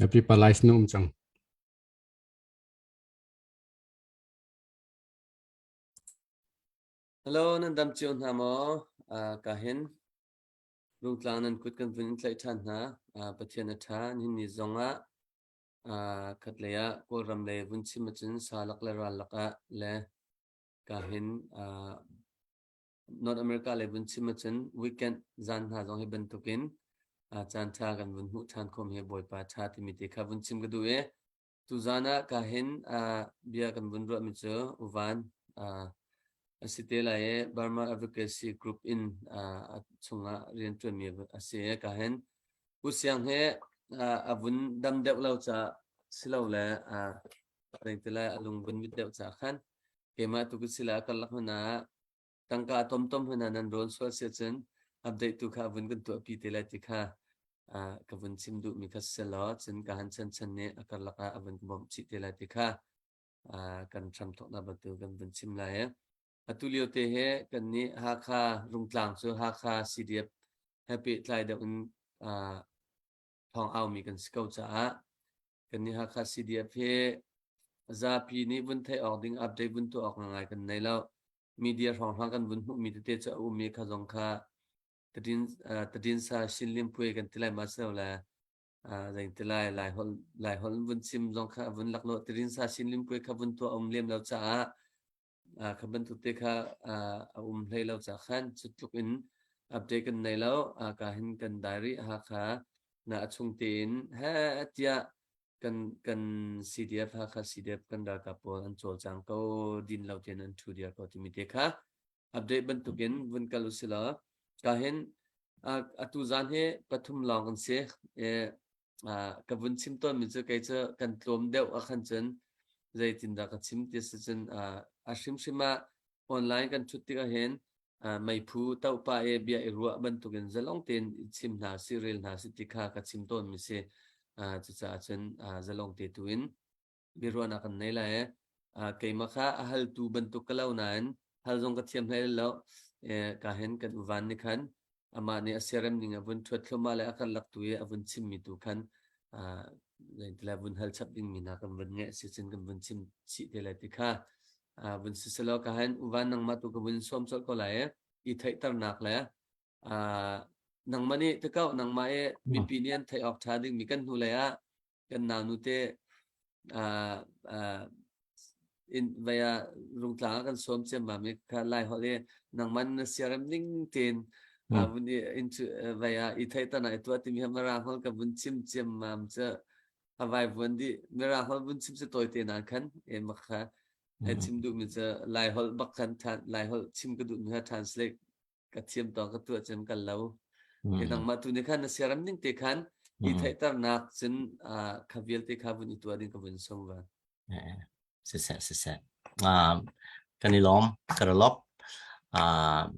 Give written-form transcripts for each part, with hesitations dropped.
Happy Palais na um cang. Hello, nan dam cio hna maw? Uh, ka hin Rungtlang nan kut kan vun in tlaih ṭhan hna. Uh, Pathian a ṭha. Nihin ni zongah uh, khatlei ah Kawlram lei vun chim ahcun sa lak le ral lakah le ka hin uh, North America lei vun chim ahcun weekend zan hna zong hi bantukin uh, caan ṭha kan vun hmuh ṭhan khawm hi Bawipa ṭha timi te kha vun chim ka duh i tuzan ah ka hin uh, bia kan vun ruahmi cu Uvan uh, a si te lai i Burma Advocacy Group in uh, a chungah rianṭuanmi a si i ka hin U Siang hi uh, a vun dam deuh lo caah silole uh, rengtile a lung vun mit deuh caah khan keimah tu ka si la karlak hmanh ah tangka a tomtom hmanh ah nan rawn sual si ahcun update tu kha vun kan tuahpi te lai ti kha ka vun chim duhmi kha si law cun ka han chan chan nih a karlak ah a vun ka bawmh chih te lai ti kha kan hramthawknak bantuk kan vun chim lai. Atu lio te he kan nih Hakha Rungtlang cu Hakha CDF he pehtlai deuh in thawng aumi kan si ko caah kan nih Hakha CDF hi zapi nih vun theih awk ding update vun tuah awk ngai kan nei lo. Media hrawnghrang kan vun hmuhmi tete cu a ummi kha zong kha tadin tadin sa Shinlim puai kan ti lai ma si lo le zeiti lai lai holh lai holh vun chim zong kha vun laklawh tadin sa Shinlim puai kha vun tuah um lem lo caah kha bantuk te kha a um hlei lo ca khan cu tluk in update kan nei lo. Ka hin kan diary Hakha na a chung tein he tiah kan kan CDF Hakha CDF kan ralkap pawl an cawlcang ko din lo tein an thu diar ko timi te kha update bantukin vun kal usila ka hin atu zan hi pathum lawng kan si. Ka vun chim tawn mi cu kei cu kan tlawm deuh ah khan cun zeitindah ka chim ti si cun a hrimhrim ah online kan ṭhut tikah hin meiphu tohpa i bia i ruah bantukin zalong tein i chim hna si rel hna si ti kha ka chim tawn mi si. Cucaah cun zalong te tu in biaruahnak kan nei lai. Keimah kha a haltu bantuk ka lo nain hal zong ka thiam hlei lo. Ka hin kan uvan nih khan amah nih a siarem ning a vun ṭhuat thluahmah le a karlak tu i a vun chimmi tu khan zeitile vun hal chap dingmi hna kan vun ngeih si cun kan vun chim chih te lai ti kha vun si selaw ka hin uvan nangmah tu ka vun sawm colh ko lai i theihternak le nangmah nih te ko nangmah i mipi nih an theih awk ṭha dingmi kan hnu lei ah kan naunu te in vei ah rungtlang ah kan sawm ciammam i kha lai holh i nangman na siarem ning tein vun i in vei ah i theihtan ah i tuah timi mirang holh ka vun chim ciammam cu a vai vuan dih. Mirang holh vun chim si tawi te na khan e mak kha ai chim duh mi cu lai holh bak khan lai holh chim ka duh mi kha translate ka thiam tawk ka tuah cem kal lo. E nangmah tu nih khan na siaram ning te khan i theihternak cun kha vialte kha vun i tuah ding ka vun som va. Siseh siseh. Kan i lawm ka ra lop.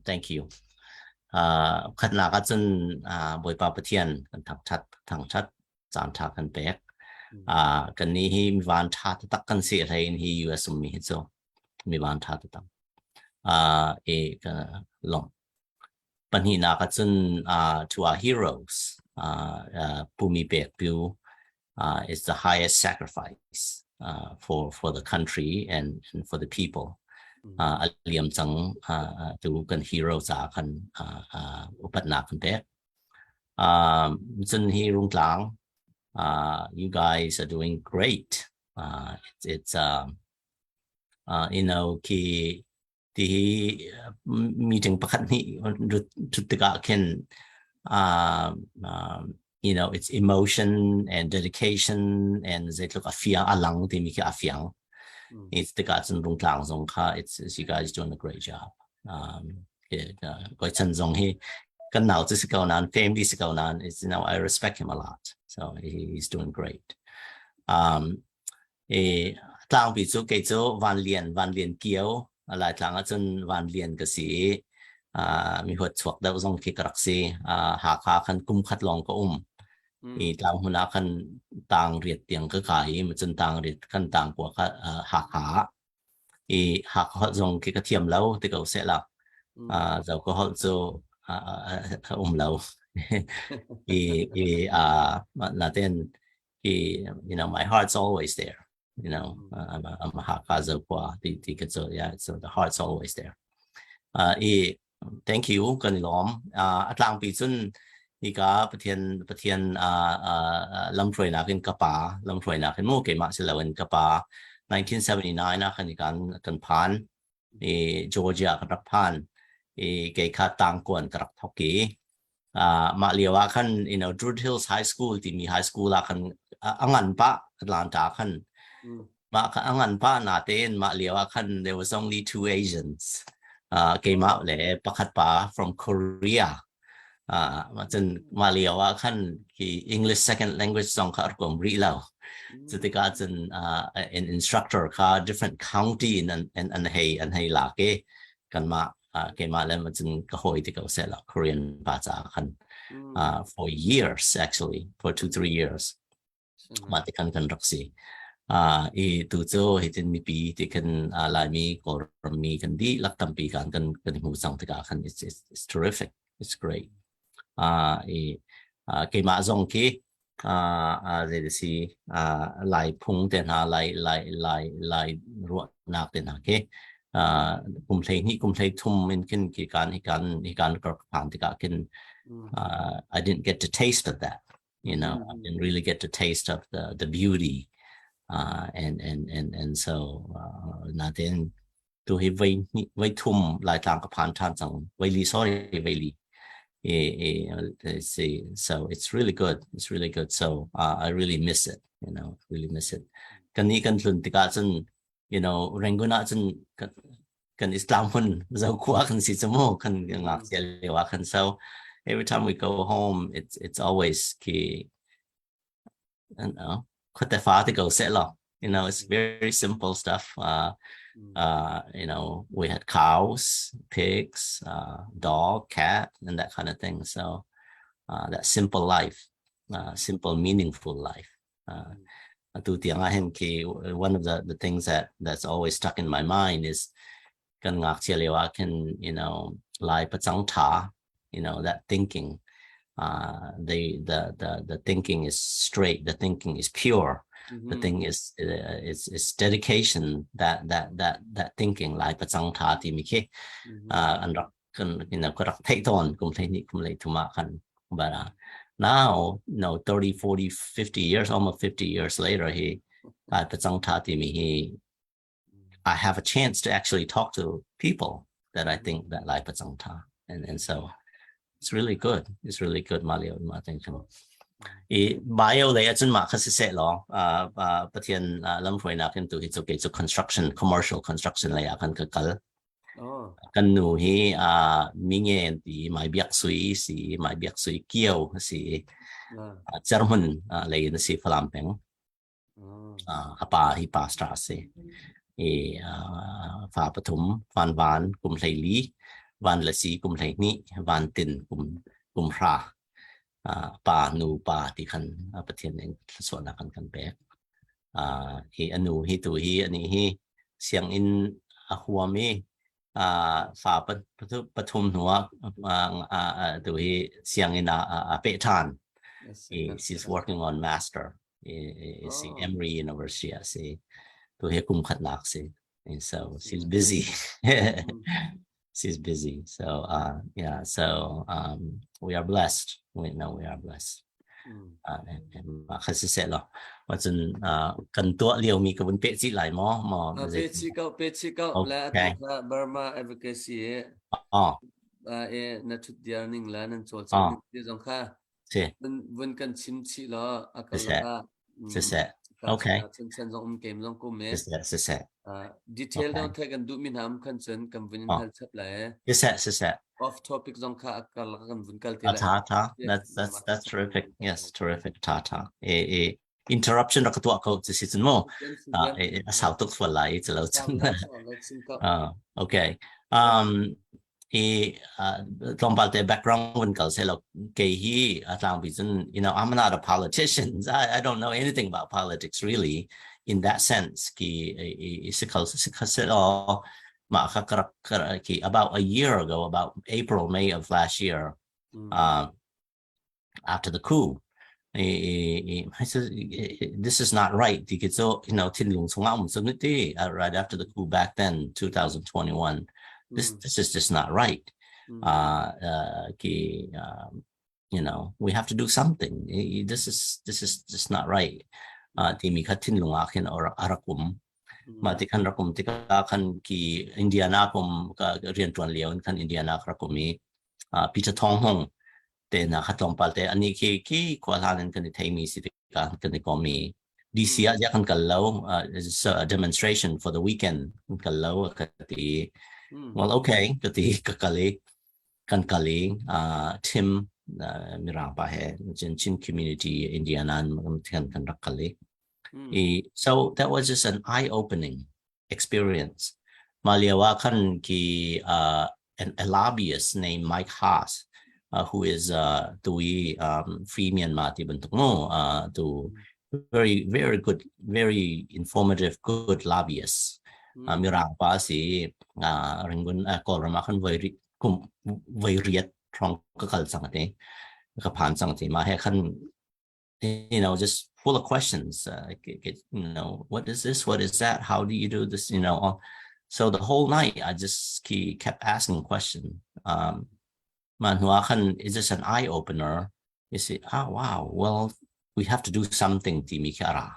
Thank you. Khatnak ahcun Bawipa Pathian kan thangthat thangthat caan tha kan pek. Kan nih hi mi van tha taktak kan si hlei in hi US ummi hi cu mi van tha taktak. I ka lawmh. Pahnihnak ahcun to our heroes, Pumi Pek Pyu is the highest sacrifice for the country and for the people. A liam cang tu kan hero ca khan upatnak kan pek. Cun hi Rungtlang, you guys are doing great. It's you know khi ti hi meeting pakhat hnih thut tikah khin you know it's emotion and dedication and zeitluk a fiang a lang timi khi a fiang. It's tikah cun Rungtlang zong kha it's you guys doing a great job. Koi chan zong hi kan nau cu si ko nain family si ko nain it's you know I respect him a lot, so he's doing great. I tlangpi cu kei cu Van Lian, Van Lian Kio, Laitlang ahcun Van Lian ka si i mi huat chuak deuh zong khi ka rak si. Hakha khan kum khat lawng ka um. I tlang hmun ah khan tang riat tiang ka kai i cun tang riat kan tang kua kha Hakha ah. I Hakha holh zong khi ka thiam lo ti ko seh la. Zo ka holh cu a um lo. I i natein. Ki my heart's always there. I'm a Hakha Zokhua ti ti ka cu, yeah, so the heart's always there. I thank you, kan i lawm. A tlangpi cun hika Pathian lamhruainak in ka pa lamhruainak in mu keimah si loin ka pa 1979 ah khan kan phan i Georgia kan rak phan i kei kha tangkuan ka rak thok i mah lio ah khan Druid Hills High School timi high school ah khan a ngan pah Atlanta khan. Mah kha a ngan pah natein mah lio ah khan there was only two Asians, keimah le pakhat pa from Korea. Mah cun mah lio ah khan hi English second language zong kha a rak um rih lo. Cu tikah cun an instructor kha different county in an hei lak i kanmah keimah le cun ka hawi ti ko seh law Korean pa caah khan for years, actually for 2-3 years mah ti khan kan rak si. I tu cu hitin mipi ti khan Laimi Kawlrammi kan dihlak tampi kan hmu cang tikah khan it's terrific, it's great. I keimah zong khi zei si Lai phung te hna, Lai ruahnak te hna khi kum 12 kum 33 in khin khi kan hi kan hi kan ka phan tikah khin I didn't get to taste of that. I didn't really get to taste of the beauty and so natin tu hi voi hnih voi thum Laitlang ka phan ṭhan cang, voi li, sorry, voi li. See, so it's really good, it's really good. So I really miss it, really miss it. Kan ni kan tlun tikah cun Rangoon ah cun kan Islam hun Zokhua kan si cu mu kan ngakchia lio ah khan. So every time we go home, it's always ki I don't know, khuate fa te ko seh law. It's very simple stuff. We had cows, pigs, dog, cat and that kind of thing. So that simple life, simple, meaningful life. Atu tiang ah hin khi one of the things that's always stuck in my mind is kan ngakchia lio ah khin Lai pacang tha, that thinking, the thinking is straight, the thinking is pure, the thing is dedication, that thinking Lai pacang tha timi khi an rak kan ka rak theih tawn kum 12 kum 33 ah khan. But now 30 40 50 years, almost 50 years later, hi Lai pacang tha timi hi I have a chance to actually talk to people that I think that Lai pacang tha and so it's really good, it's really good. Ma lio ma ting khan i bio lei ahcun mah kha siseh law Pathian lamhruainak in tu hi cu kei cu construction, commercial construction lei ah khan ka kal. Kan nu hi minge an ti, Mai Biak Sui si, Mai Biak Sui Kio si, Cerhmun lei in si, Falam peng. A pa hi pastor a si i fa pathum, Van Van kum 14, Van Lasi kum 12, Van Tin kum 10. Pa nu pa ti khan Pathian in thluachuahnak kan kan pek. Hi a nu hi tu hi ani hi sianginn a huam i fa pathum hnu ah tu hi sianginn ah a peh ṭhan. She's working on master si Emory University ah si, tu hi kum khatnak si. And so she's busy, she's busy. So yeah, so we are blessed, we know we are blessed. Mah kha siseh law cun kan tuah liomi ka vun peh chih lai maw maw? Peh chih ko, peh chih ko le atu kha Burma advocacy e na thut diar ning le nan cawlcangh ning ti zong kha vun kan chim chih law a kal lakah. Siseh, okay. Chan zong um kem zong kum e. Siseh, siseh. Detail dong the kan duh mi hna um khan cun kan vun in hal chap lai. Siseh, siseh. Off topic zong kha a kal kan vun kal te lai. Tha tha, that's terrific, yes, terrific. Tha tha e e interruption rak tuah ko ci si cun mu a sau tuk sual lai ci lo cun. Okay, i tlawmpal te background vun kal se lo. Kei hi a tlangpi cun I'm not a politician. I don't know anything about politics really in that sense. Ki sikal sikal se lo ma kha ki about a year ago, about April, May of last year, after the coup. This is not right ti khi cu thinlung chungah um cu ti right after the coup back then 2021, this this is just not right. Ki we have to do something. This is just not right timi kha thinlung ah khin a rak um. Mah ti khan rak um tikah khan ki Indiana kum ka rian tuan lio in khan Indiana ka rak um i Peter Thong Hong te na kha tlawmpal te ani khi khi khua hlan in kan i theimi si tikah kan i kom i DC ah ja kan kal lo, it's a demonstration for the weekend kan kal lo ka ti. Well, okay ka ti. Ka kal i kan kal i Tim mirang pa he chin Chin community Indiana kan kan rak kal i so that was just an eye opening experience. Mah lio ah khan ki a lobbyist named Mike Haas, who is tu i Free Myanmar ti bantuk mu, tu very very good, very informative, good lobbyist. Mirang pa si Rangoon Kawlram ah khan voi kum voi riat hrawng ka kal cang te ka phan cang te. Mah he khan just full of questions. What is this? What is that? How do you do this? So the whole night I just kept asking questions. Mah hnu ah khan is this an eye opener? You see, oh wow, well, we have to do something timi khi a ra.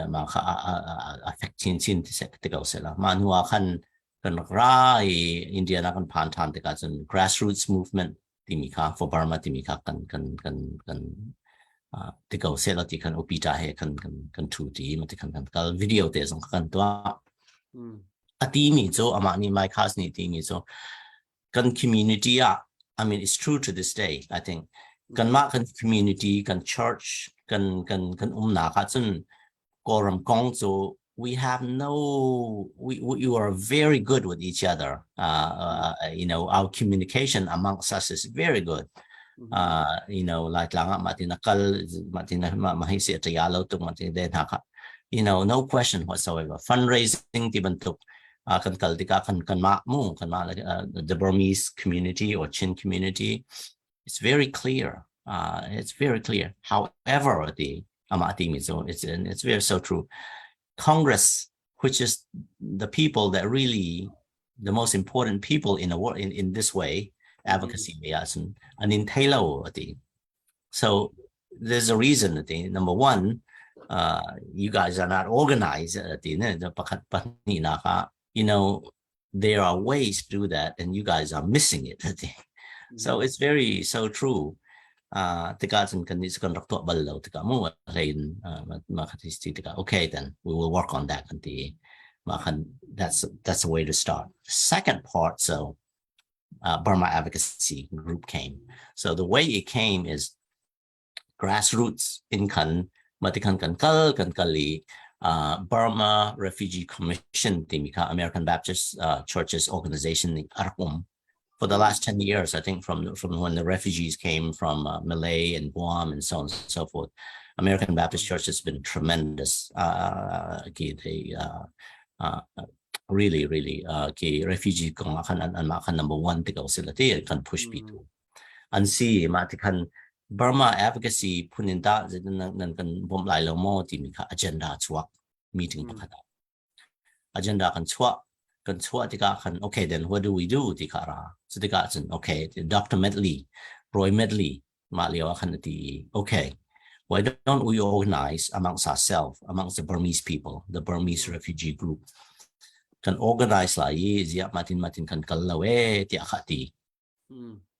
Mah kha a fek chinchin ti ko seh la. Mah hnu ah khan kan rak ra i Indiana kan phan ṭhan tikah cun grassroots movement timi kha for Burma timi kha kan kan kan kan ti ko seh la ti khan upita he kan kan kan thu ti ma ti khan kan kal video te zong kan tuah. A ti mi cu amah nih Mike Haas nih ti mi cu kan community ah, I mean, it's true to this day, I think, kanmah kan community, kan church, kan kan kan umnak ah cun Kawlram kong cu we have no we are very good with each other. Our communication amongst us is very good. Laitlang ah mah ti na kal, mah ti na mah hi si a lo tuk, mah ti de hna kha no question whatsoever. Fundraising ti bantuk kan kal tikah kan kanmah mu kanmah the Burmese community or Chin community, it's very clear. It's very clear. However, the amah timi cu it's very so true. Congress, which is the people that really the most important people in the world in this way, advocacy mm ahcun an in thei lo ati. So there's a reason ati. Number one, you guys are not organized ati ne pakhat pahnih nak ah there are ways to do that and you guys are missing it. So it's very so true. Tikah cun kan nih kan rak tuah bal lo tikah mu hlein ma kha ti tikah, okay, then we will work on that kan ti. Ma khan that's a way to start. Second part, so Burma advocacy group came. So the way it came is grassroots in khan matikan kan kal kan kal i Burma Refugee Commission timi kha American Baptist Churches organization nih a rak um for the last 10 years, I think, from when the refugees came from Malay and Guam and so on and so forth. American Baptist Church has been tremendous. They really, really ki refugee kong ah khan an mah khan number one ti ko sila ti kan push pi tu an si. Mah ti khan Burma advocacy phun in dah nan kan bawmh lai lo maw timi kha agenda chuak meeting pakhat ah agenda kan chuah tikah khan, okay, then what do we do ti kha ra. Cu tikah cun, okay, Dr. Medley, Roy Medley mah lio ah khan ti, okay, why don't we organize amongst ourselves, amongst the Burmese people, the Burmese refugee group kan organize lai i ziah matin matin kan kal lo e tiah kha ti.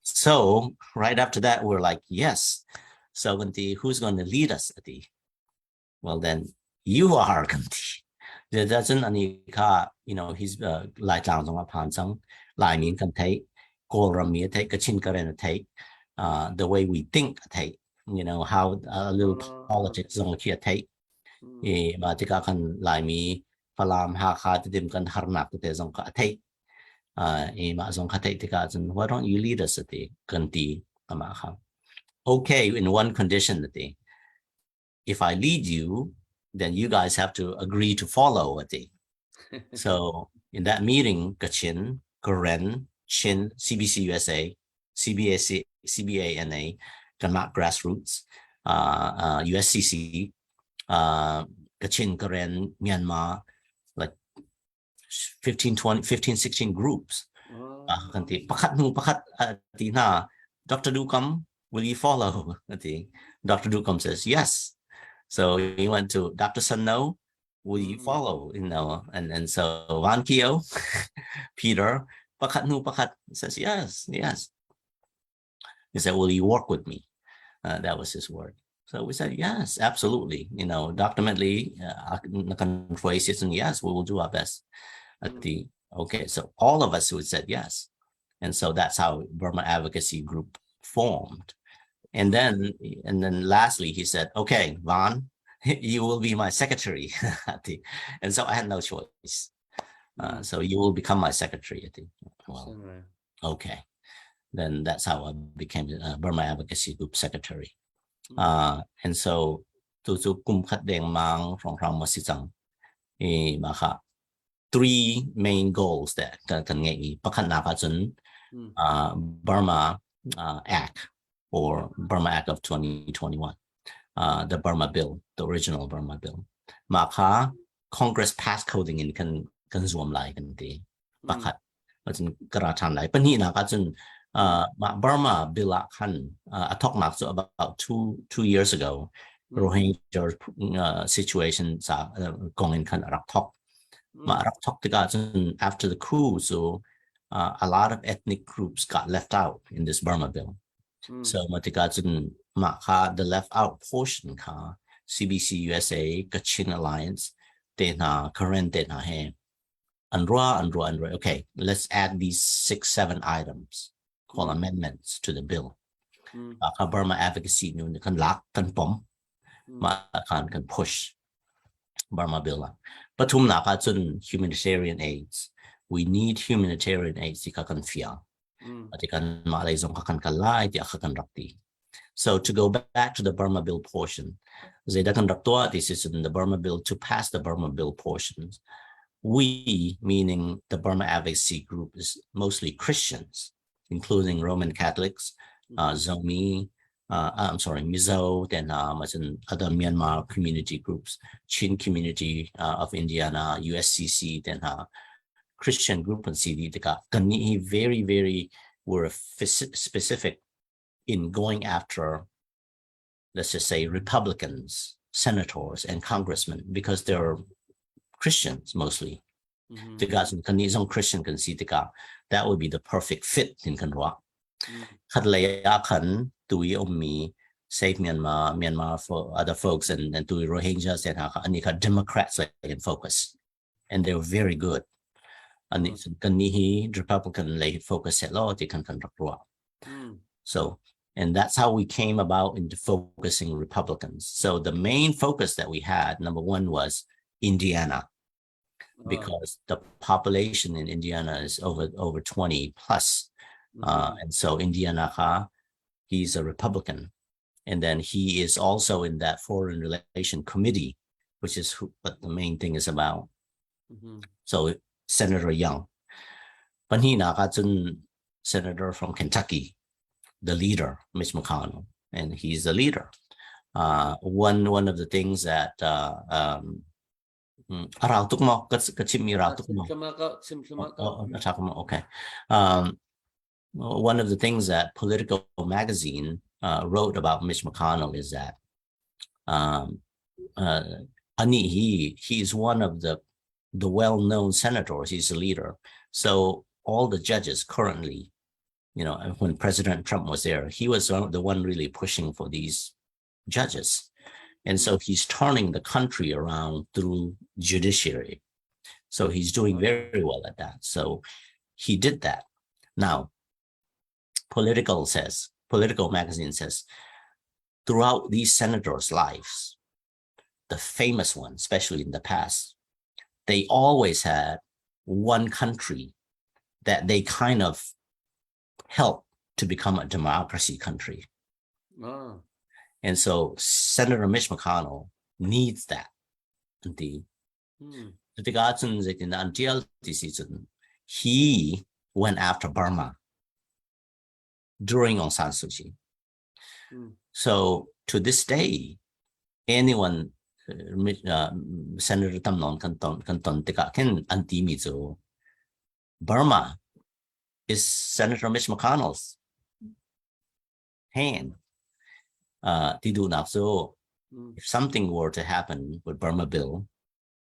So right after that, we're like, yes. So kan ti, who's going to lead us ati? Well, then you are kan ti. Cun ani kha he's Laitlang zong a phan cang. Laimi kan theih, Kawlram mi a theih, Kachin Karen a theih, the way we think a theih, how a little politics zong khi a theih. I mah tikah khan Laimi Falam, Hakha, Tedim kan harnak tete zong kha a theih. I mah zong kha theih tikah cun, why don't you lead us ati kan ti. Amah kha, okay, in one condition ati. If I lead you, then you guys have to agree to follow ati. So in that meeting, Kachin, Karen, Chin, CBC USA, CBAC, CBANA. Kanmah grassroots, USCC, Kachin, Karen, Myanmar, like 15, 20, 15, 16 groups. Kan ti pakhat hnu pakhat ti hna Dr. Dukam, will you follow? Ti Dr. Dukam says yes. So he went to Dr. Sanno, will you follow? And so Van Kio, Peter, pakhat hnu pakhat says yes. He said, will you work with me? That was his word. So we said, yes, absolutely. Dr. Medley, yes, we will do our best. At the okay, so all of us who said yes. And so that's how Burma Advocacy Group formed. And then lastly, he said, okay, Van, you will be my secretary. And so I had no choice. So you will become my secretary. I think. Well, okay. Then that's how I became Burma Advocacy Group secretary. And so tu cu kum khat dengmang hrawnghrang ma si cang. I mah kha three main goals that kan ngeih mi pakhatnak ahcun Burma Act or Burma Act of 2021, the Burma Bill, the original Burma Bill. Mah kha Congress pass kho ding in kan zuam lai kan ti. Pakhat cun ka ra ṭhan lai. Pahnihnak ahcun mah Burma bill ah khan a thawknak cu about 2 years ago Rohingya situation ca kong in khan a rak thawk. Mah rak thawk tikah cun after the coup, so a lot of ethnic groups got left out in this Burma bill. So mah tikah cun mah kha the left out portion kha CBC USA, Kachin Alliance te hna, Karen te hna he an ruah an ruah an ruah, okay, let's add these six, seven items called amendments to the bill. Kha Burma Advocacy nu nih kan lak, kan pom, mah khan kan push Burma bill ah. Pathumnak ahcun humanitarian aids. We need humanitarian aids ti kha kan fiang. Ati kan mah lei zong kha kan kal lai tiah kha kan rak ti. So to go back to the Burma bill portion, zeidah kan rak tuah? This is in the Burma bill, to pass the Burma bill portions. We, meaning the Burma Advocacy Group, is mostly Christians, including Roman Catholics, Zomi, I'm sorry, Mizo, then and other Myanmar community groups, Chin community of Indiana, USCC, then Christian group and CD. Kan nih very, very were specific in going after, let's just say, Republicans, senators, and congressmen, because they're Christians mostly. Tikah cun kan nih zong Christian kan si tikah that would be the perfect fit in kan ruah. Khat lei ah khan tu i ummi Save Myanmar, Myanmar for other folks and tu i Rohingya sen ha kha ani kha Democrats lei in focus and they were very good. Ani kan ni hi Republican lei focus seh law ti kan kan rak ruah. So, and that's how we came about into focusing Republicans. So the main focus that we had, number one, was Indiana, because the population in Indiana is over 20 plus. And so Indiana kha, he's a Republican. And then he is also in that Foreign Relation Committee, which is what the main thing is about. So Senator Young. Pahnihnak ahcun senator from Kentucky, the leader, Mitch McConnell, and he's the leader. One of the things that a rau tuk maw? Ka chimmi rau tuk maw? Okay. One of the things that Politico magazine wrote about Mitch McConnell is that ani he is one of the well-known senators. He's a leader. So all the judges currently, when President Trump was there, he was the one really pushing for these judges. And so he's turning the country around through judiciary. So he's doing very well at that. So he did that. Now, Politico magazine says, throughout these senators' lives, the famous ones, especially in the past, they always had one country that they kind of helped to become a democracy country. And so Senator Mitch McConnell needs that. The tikah cun zeitin an tial ti si cun he went after Burma during Aung San Suu Kyi. So to this day, anyone Senator tam nawn kan ton tikah khin an timi cu Burma is Senator Mitch McConnell's hand. Ti duhnak cu if something were to happen with Burma bill,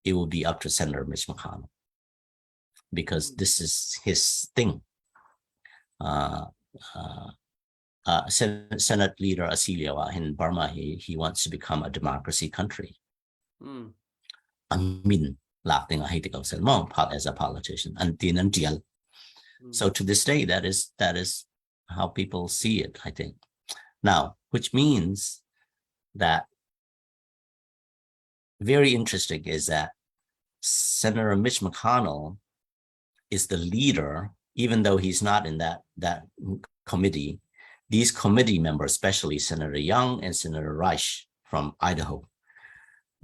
it will be up to Senator Mitch McConnell because this is his thing. Senate leader a si lio ah hin Burma he wants to become a democracy country. A min lak ding a hei ti ko sel mo as a politician an tin an tial. So to this day that is how people see it, I think. Now, which means that very interesting is that Senator Mitch McConnell is the leader, even though he's not in that committee. These committee members, especially Senator Young and Senator Risch from Idaho,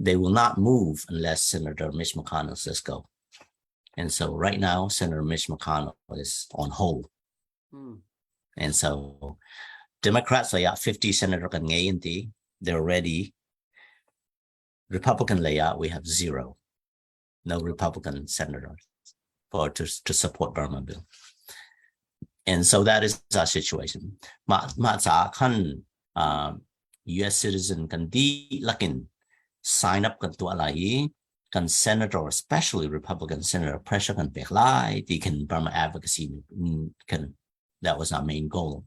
they will not move unless Senator Mitch McConnell says go. And so right now, Senator Mitch McConnell is on hold. And so Democrats lei ah 50 senator kan ngei an ti. They're ready. Republican lei ah we have zero. No Republican senators for to support Burma bill. And so that is our situation. Mah ca khan US citizen kan dihlak in sign up kan tuah lai i kan senator, especially Republican senator, pressure kan pek lai ti kan Burma advocacy kan that was our main goal.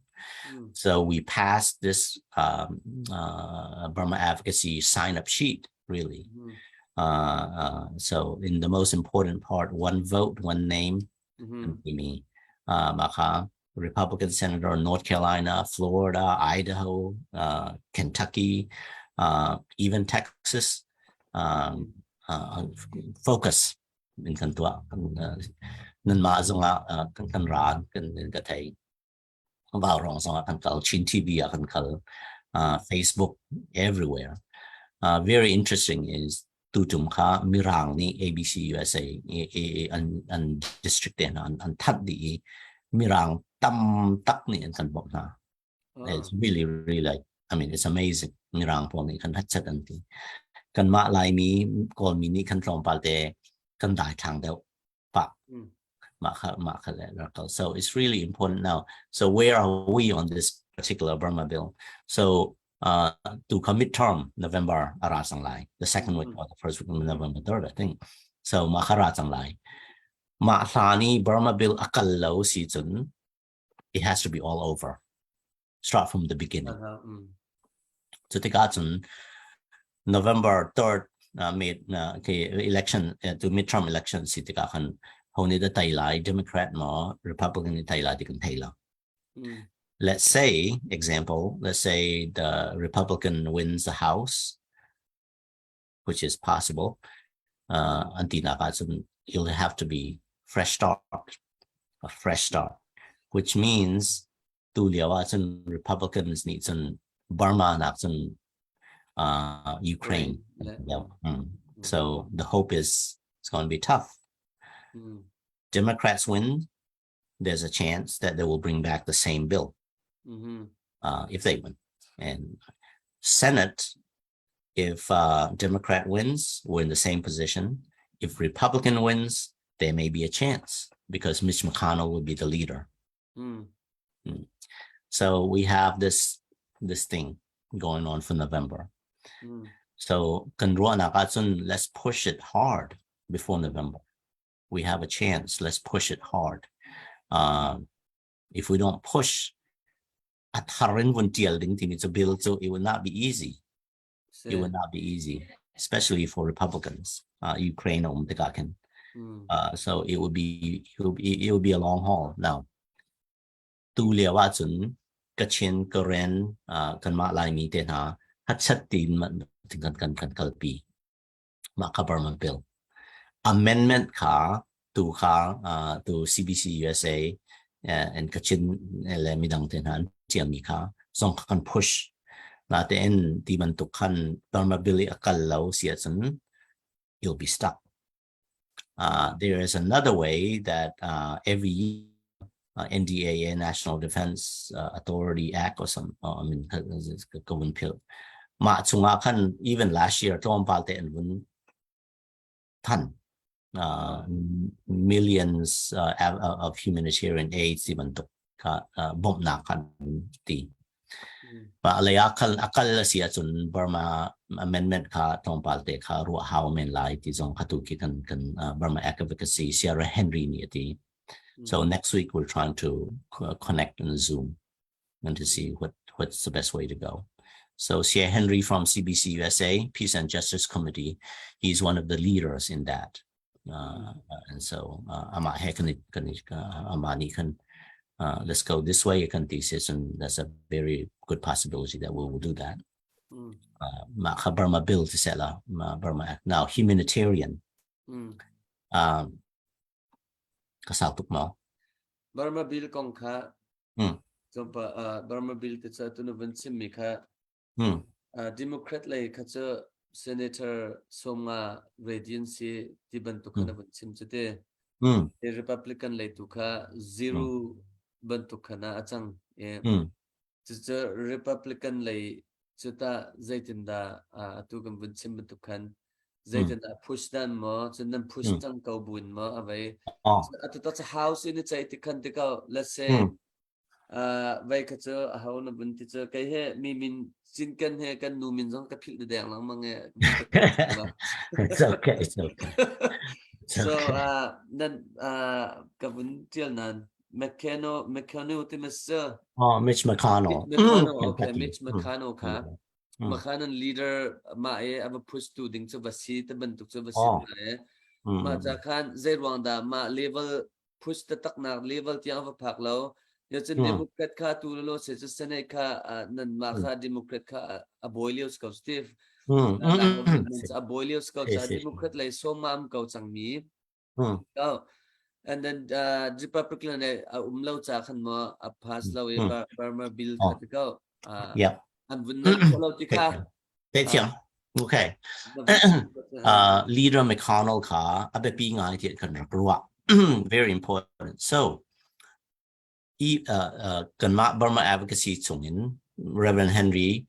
So we passed this Burma advocacy sign up sheet, really. So in the most important part, one vote, one name, timi mah kha Republican senator North Carolina, Florida, Idaho, Kentucky, even Texas, focus in kan tuah. Nanmah zongah kan ra kan ka thei. Vaurawng zongah kan kal, Chin TV ah kan kal, Facebook, everywhere. Very interesting is tutum kha Mirang nih ABC USA an district te hna an that dih i Mirang tam tak nih an kan bawmh hna. It's really, really like, I mean, it's amazing. Mirang pawl nih kan hatchat an ti. Kanmah Laimi, Kawlmi nih kan tlawmpal te kan daithlang deuh pah. Mah kha le rak kal. So it's really important now. So where are we on this particular Burma bill? So to come midterm November a ra cang lai. The second week or the first week of November 3rd, I think. So mah kha ra cang lai. Mah hlan i Burma bill a kal lo si cun it has to be all over. Start from the beginning. Cu tikah cun November 3rd mid okay, election to midterm election si tikah khan ho nih dah tei lai, Democrat maw Republican nih tei lai ti kan thei lo. Let's say, example, let's say the Republican wins the House, which is possible. An tinak ahcun it'll have to be fresh start, a fresh start, which means tu lio ahcun Republicans nih cun Burma nak cun Ukraine. Yeah. So the hope is it's going to be tough. Democrats win, there's a chance that they will bring back the same bill if they win. And Senate, if Democrat wins, we're in the same position. If Republican wins, there may be a chance because Mitch McConnell will be the leader. So we have this thing going on for November. So kan ruahnak ahcun let's push it hard before November. We have a chance. Let's push it hard. If we don't push, a thar in vun tial ding timi cu bill cu it will not be easy. It will not be easy, especially for Republicans. Ukraine um tikah khin. So it will be a long haul. Now, tu lio ahcun Kachin, Karen, kanmah Laimi te hna hatchat tin man kan kalpi. Mah kha Burma bill. Amendment kha tu kha tu CBC USA and Kachin le midang te hna an tialmi kha zong kha kan push. Natein ti bantuk khan Burma bill i a kal lo si ahcun you'll be stuck. There is another way that every year NDAA National Defense Authority Act or some I mean ka vun philh mah chungah khan even last year tlawmpal te an vun than millions of humanitarian aid ti bantuk kha bawmhnak khan ti pa lei ah kal akal a si ahcun Burma amendment kha tlawmpal te kha ruah hau men lai ti zong kha tu khi kan kan Burma Advocacy Sierra Henry nih a ti. So next week we're trying to connect on Zoom and to see what's the best way to go. So Sierra Henry from CBC USA Peace and Justice Committee, he's one of the leaders in that. And so amah he kan kan amah nih khan let's go this way kan ti si cun that's a very good possibility that we will do that. Mah kha Burma bill ti seh la Burma Act. Now humanitarian. Ka sau tuk maw? Burma bill kong kha Burma bill te cu tu na vun chimmi kha Democrat lei kha cu Senator 50 ready an si ti bantuk khan a vun chim cu te. Republican lei tu kha zero bantuk khan ah a cang. Cucu Republican lei cu tah zeitindah atu kan vun chim bantuk khan zeitindah push dan maw cun nan push cang ko buin maw a vei. Atu ta House in i ceih ti khan tikah let's say Vei kha cu aho na vun ti cu kei he mi min cinken he kan nu min zong ka philh deng lengmang e. It's okay, it's okay. It's so nan ka vun tial nan McConnell McConnell ti mas Oh, Mitch McConnell. Mitch McConnell, okay, Mitch McConnell kha. McConnell leader ma e ava push tu ding cu va si te bantuk cu va si ma e. Ma cha khan zei ruang dah ma level push taktaknak level tiang va phak lo. Yo cun Democrat kha tu lo se cu Senate kha nan mah kha Democrat kha a bawi lio ko Steve. A bawi lio ko cha Democrat lei sawmam ko cang mi. Oh. And then Republican le a um lo cha khan mo a pass lo i Burma bill kha ti ko. An vun lo ti kha. Te thiam. Okay. Leader McConnell kha a biapi ngai ti kan rak ruah. Very important. So, i kanmah Burma Advocacy chungin Reverend Henry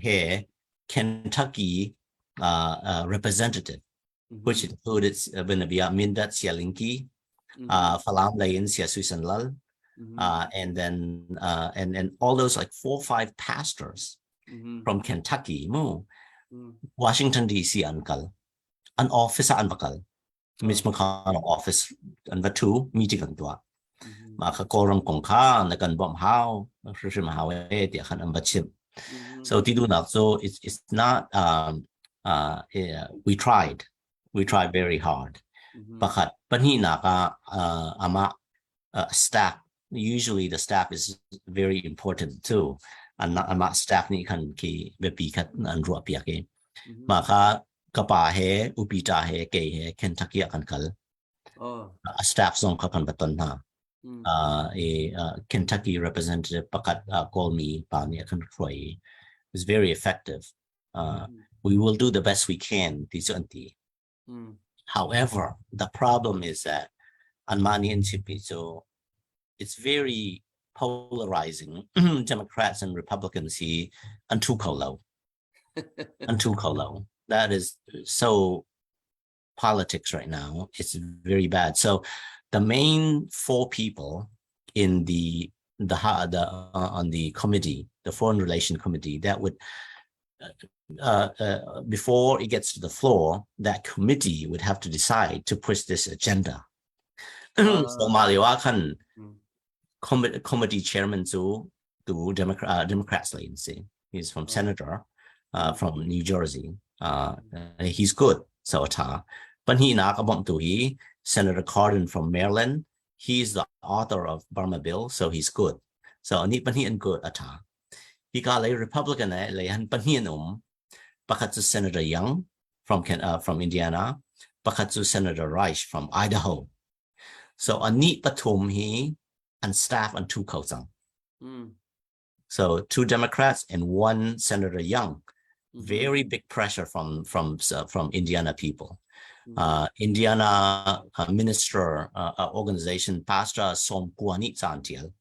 he Kentucky representative which included Benabia Mindat Sialinki, Falam Lain Sia Susan Lal, and then and all those like four five pastors from Kentucky mu Washington DC an kal an office an va kal Mitch McConnell office an va thu meeting an tuah mah kha Kawlram kong kha na kan bawmh hau hrimhrim hau e tiah khan an va chimh so ti duhnak cu it's not yeah, we tried very hard. Pakhat pahnihnak ah amah staff, usually the staff is very important too. An amah staff nih khan khi biapi khat an ruah piak i mah kha ka pa he upi ta he kei he Kentucky ah kan kal. A staff zong kha kan va ton hna. A Kentucky representative pakhat Kawlmi pa nih a kan hruai i is very effective. We will do the best we can ti cu an ti. However, the problem is that anmah nih an chimmi cu it's very polarizing. Democrats and Republicans hi an thu kho lo. An thu kho lo. That is so politics right now. It's very bad. So the main four people in the on the committee, the Foreign Relation Committee, that would before it gets to the floor, that committee would have to decide to push this agenda. So mah lio ah khan committee chairman cu tu Democrats lei an si. He's from senator from New Jersey. He's good. So a tha. Pahnihnak a bawmhtu hi Senator Cardin from Maryland. He's the author of Burma Bill, so he's good. So anih pahnih an good a tha. Hika lei Republican lei han pahnih an um. Pakhat cu Senator Young from Indiana, pakhat cu Senator Rice from Idaho. So anih pathum hi an staff an thu kho cang. So two Democrats and one Senator Young. Very big pressure from Indiana people. Indiana minister organization pastor som kua nih caan tial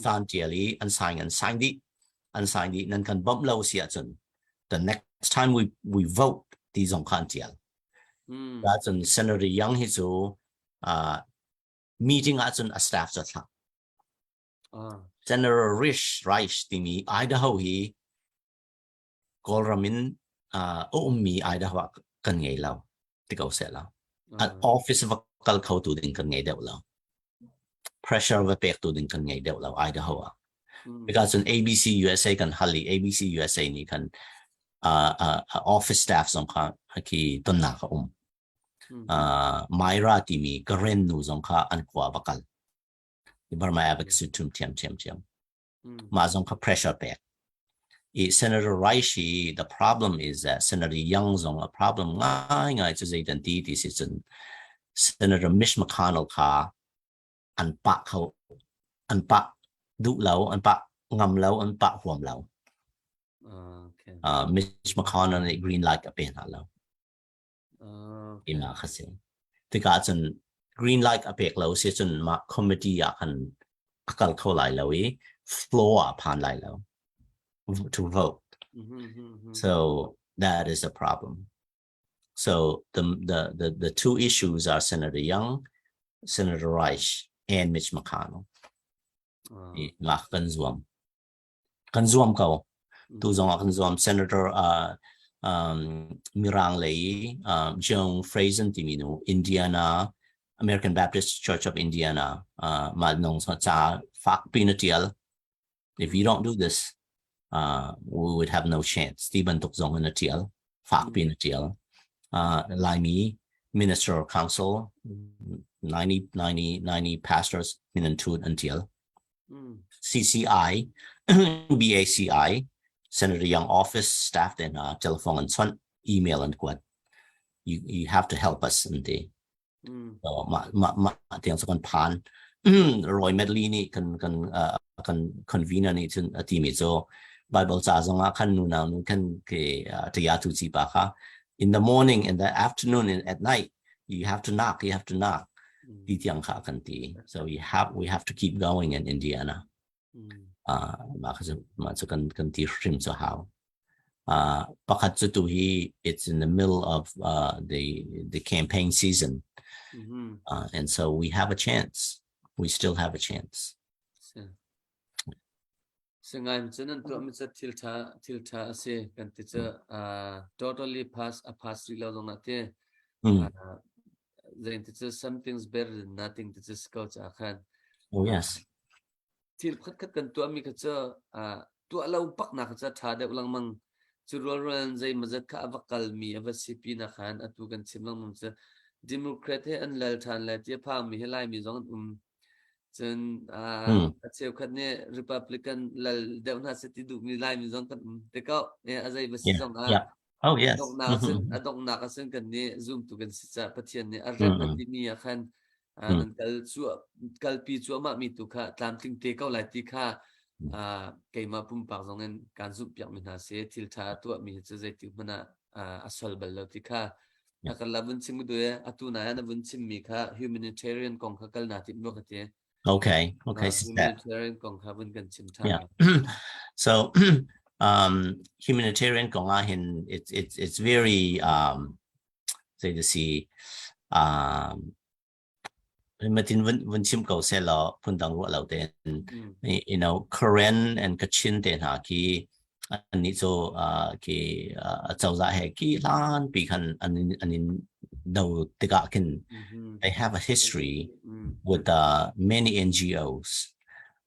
caan tial i an sign an sign dih an sign dih nan kan bawmh lo si ahcun the next time we vote ti zong kha an tial. Cun Senator Young hi cu meeting ahcun a staff cu a thlah. Senator Risch Rice timi Idaho hi Kawlram in a ummi Idaho ah kan ngei lo ti ko seh la. An office va kal kho tu ding kan ngei deuh lo. Pressure va pek tu ding kan ngei deuh lo Idaho ah. Because cun ABC USA kan hal i ABC USA nih khan office staff zong kha khi tonnak a um. Myra timi Karen nu zong kha an khua va kal. Burma advocacy tum thiam thiam thiam. Mah zong kha pressure pek. I Senator Rice hi the problem is that Senator Young zong a problem ngaingai cu zeitan ti ti si cun Senator Mitch McConnell kha an pah kho an pah duh lo an pah ngam lo an pah huam lo. Mitch McConnell nih green light a pe hna lo. Ina kha si. Tikah cun green light a pek lo si cun mah committee ah khan a kal kho lai lo i floor ah phan lai lo to vote. So that is a problem. So the two issues are Senator Young, Senator Rice, and Mitch McConnell. Ngak kan zuam. Kan zuam ko. Tu zong ah kan zuam. Senator Mirang lei Joan Frazen timi nu Indiana American Baptist Church of Indiana mah nong ca fakpi na tial. If you don't do this, we would have no chance. Ti bantuk zong in a tial. Fakpi na tial. Laimi Minister of Council 90 90 90 pastors min an thut an tial. CCI, BACI, Senator Young office staff te hna telephone an chawnh, email an kuat. You have to help us an ti. So mah mah mah tiang cu kan phan. Roy Medley nih kan kan kan convener nih cun a timi cu Bible ca zong ah khan nu nau nu khan ke ṭaya tu ci pa kha in the morning in the afternoon and at night you have to knock you have to knock ti tiang kha kan ti so we have to keep going in Indiana mah kha mah cu kan kan ti hrim cu hau pakhat cu tu hi it's in the middle of the campaign season and so we have a chance we still have a chance. Singaim cu nan tuahmi cu thil ṭha thil ṭha a si kan ti cu totally pass a pass rih lo zong ah ti zein ti cu something's better than nothing ti cu si ko caah khan Oh yes. Thil khatkhat kan tuahmi kha cu tuah lo paknak kha cu a ṭha deuh lengmang. Cu rualrual in zeimawzat kha a va kalmi a va si pinah khan atu kan chim lengmang cu Democrat he an lal ṭhan lai ti a phangmi hi Laimi zong an um. Cun a cheukhat nih Republican lal deuh hna seh ti duhmi Laimi zong kan um te ko. A zei va si zong ah Oh yes. Donghnak ah cun a donghnak ah cun kan nih zumtu kan si caah Pathian nih a rem a timi ah khan nan kal cu kalpi cuahmah mi tu kha tlamtling te ko lai ti kha keimah pumpak zong in kaan zumhpiak mi hna si. Thil ṭha a tuahmi hi cu zeitik hmanh ah a sual bal lo ti kha a kan la vun chim du e atu na na vun chim mi kha humanitarian kong kha kal na tim lo ka ti. Okay. Humanitarian kong kha vun kan chim tha. Yeah. So humanitarian kong ah hin it's very say to see matin vun vun chim ko seh law phundang ruah lo tein Karen and Kachin te hna khi annih cu khi cozah he ki hlan pi khan an an in do tikah khin they have a history with many NGOs.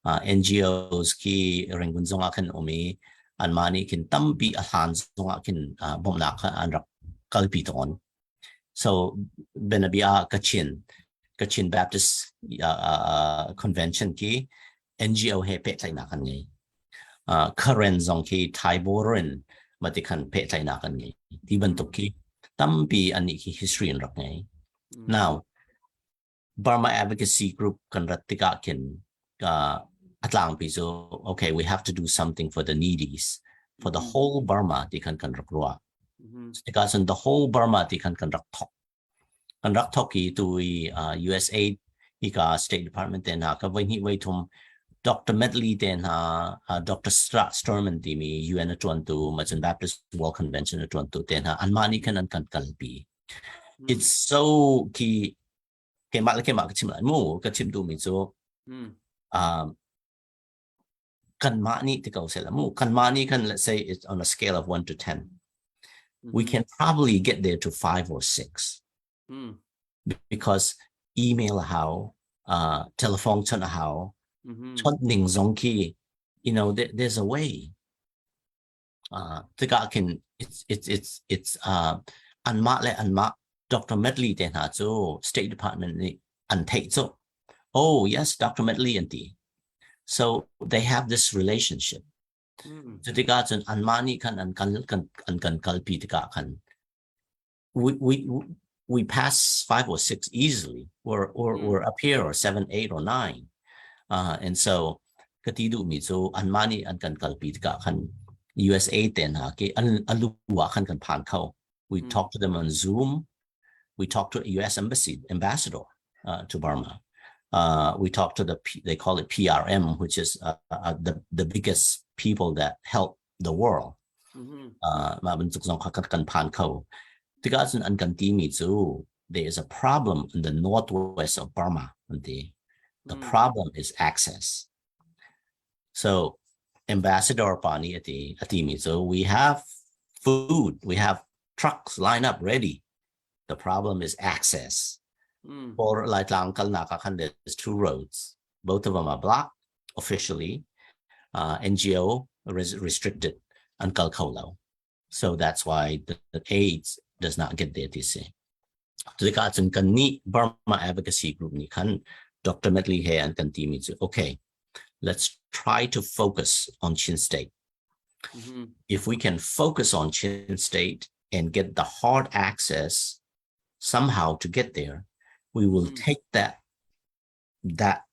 NGOs khi Rangoon zong ah khan um i anmah nih khin tampi a hlan zong ah khin bawmhnak kha an rak kalpi tawn. So bianabia Kachin Kachin Baptist Convention khi NGO he pehtlaihnak an ngei. Karen zong khi Thai border in mati khan pehtlaihnak an ngei. Ti bantuk khi tampi an nih khi history an rak ngei. Now Burma Advocacy Group kan rat tikah khin a tlangpi cu okay we have to do something for the needies for the whole Burma ti khan kan rak ruah. Tikah cun the whole Burma ti khan kan rak thok. Kan rak thok i tu i USAID hika State Department te hna ka voi hnih voi thum Dr. Medley te hna, Dr. Sturman timi UN a ṭuantu, macun Baptist World Convention a ṭuantu te hna anmah nih khan an kan kalpi. It's so khi keimah le keimah ka chim lai mu, ka chim duhmi cu kanmah nih ti ko seh la mu, kanmah nih khan, let's say it's on a scale of 1 to 10, we can probably get there to 5 or 6 because email hau, telephone chawnh a hau, chawnh ning zong khi there's a way. Tikah khin it's anmah le anmah Dr. Medley te hna cu State Department nih an theih cu, "Oh yes, Dr. Medley," an ti. So they have this relationship. Cu tikah cun anmah nih khan an kan kalpi tikah khan we pass 5 or 6 easily or or up here or 7, 8 or 9. And so ka ti duhmi cu anmah nih an kan kalpi tikah khan USA te hna ke an alu ah khan kan phan kho. We talk to them on Zoom. We talk to US embassy ambassador to Burma. We talk to the they call it PRM, which is the biggest people that help the world. Mah bantuk zong kha kan phan kho. Tikah cun an kan timi cu there is a problem in the northwest of Burma an ti. The problem is access. So ambassador pa nih a timi cu we have food, we have trucks lined up ready, the problem is access. For Laitlang kalnak ah khan there's two roads, both of them are blocked officially, NGO restricted, an kal kho lo. So that's why the AIDS does not get there ti si. Tikah cun kan nih Burma Advocacy Group nih khan Dr. Medley he an kan timi cu, okay, let's try to focus on Chin State. If we can focus on Chin State and get the hard access somehow to get there, we will take that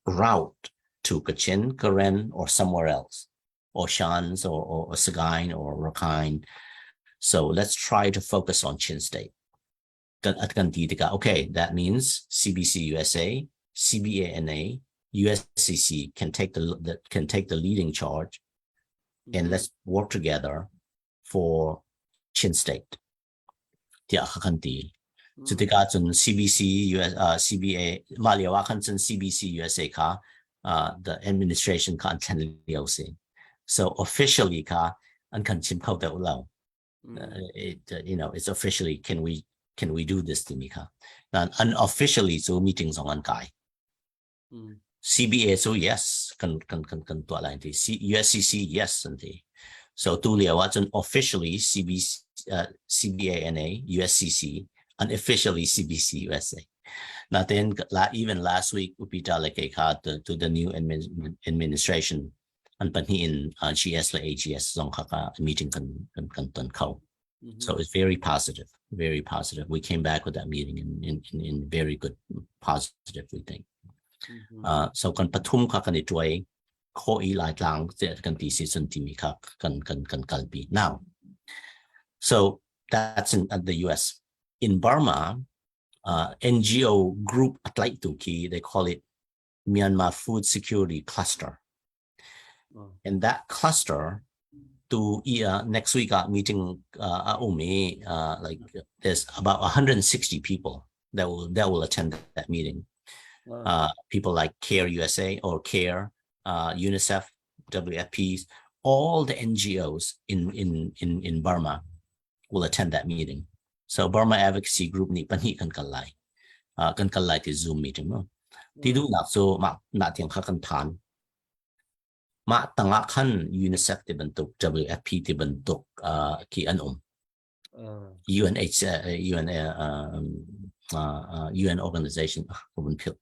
route to Kachin, Karen, or somewhere else, or Shans, or Sagaing, or Rakhine. So let's try to focus on Chin State. Kan ti tikah, okay, that means CBC USA, CBANA, USCC can take the leading charge, and let's work together for Chin State. Tiah kha kan ti. Cu tikah cun CBC US, CBA mah lio ah khan cun CBC USA kha the administration kha an thlen lio si. So officially kha an kan chim kho deuh lo. It, you know it's officially can we do this timi kha. Nan unofficially cu meeting zong an kai. CBA cu yes, kan tuah lai ti. USCC yes an ti. So tu lio ah cun officially CBC, CBANA, USCC, unofficially CBC USA. Natin la even last week upita le ke kha to the new administration an pahnih in GS le AGS zong kha ka meeting kan ton kho. So it's very positive, very positive. We came back with that meeting in very good positive, we think. So kan pathum kha kan i tuai kho i lai tlang te kan ti si cun timi kha kan kalpi. Now, so that's in the US. In Burma, NGO group atlai tu ki they call it Myanmar Food Security Cluster. And that cluster to next week meeting umi like there's about 160 people that will attend that meeting. People like CARE USA or CARE, UNICEF, WFPs, all the NGOs in Burma will attend that meeting. So Burma Advocacy Group nih pahnih kan kal lai. Kan kal lai ti Zoom meeting no. Ti duhnak cu mah na tiang kha kan phan. Mah tangah khan UNICEF ti bantuk, WFP ti bantuk ki an um. UNH, UN, UN organization ko bun phil.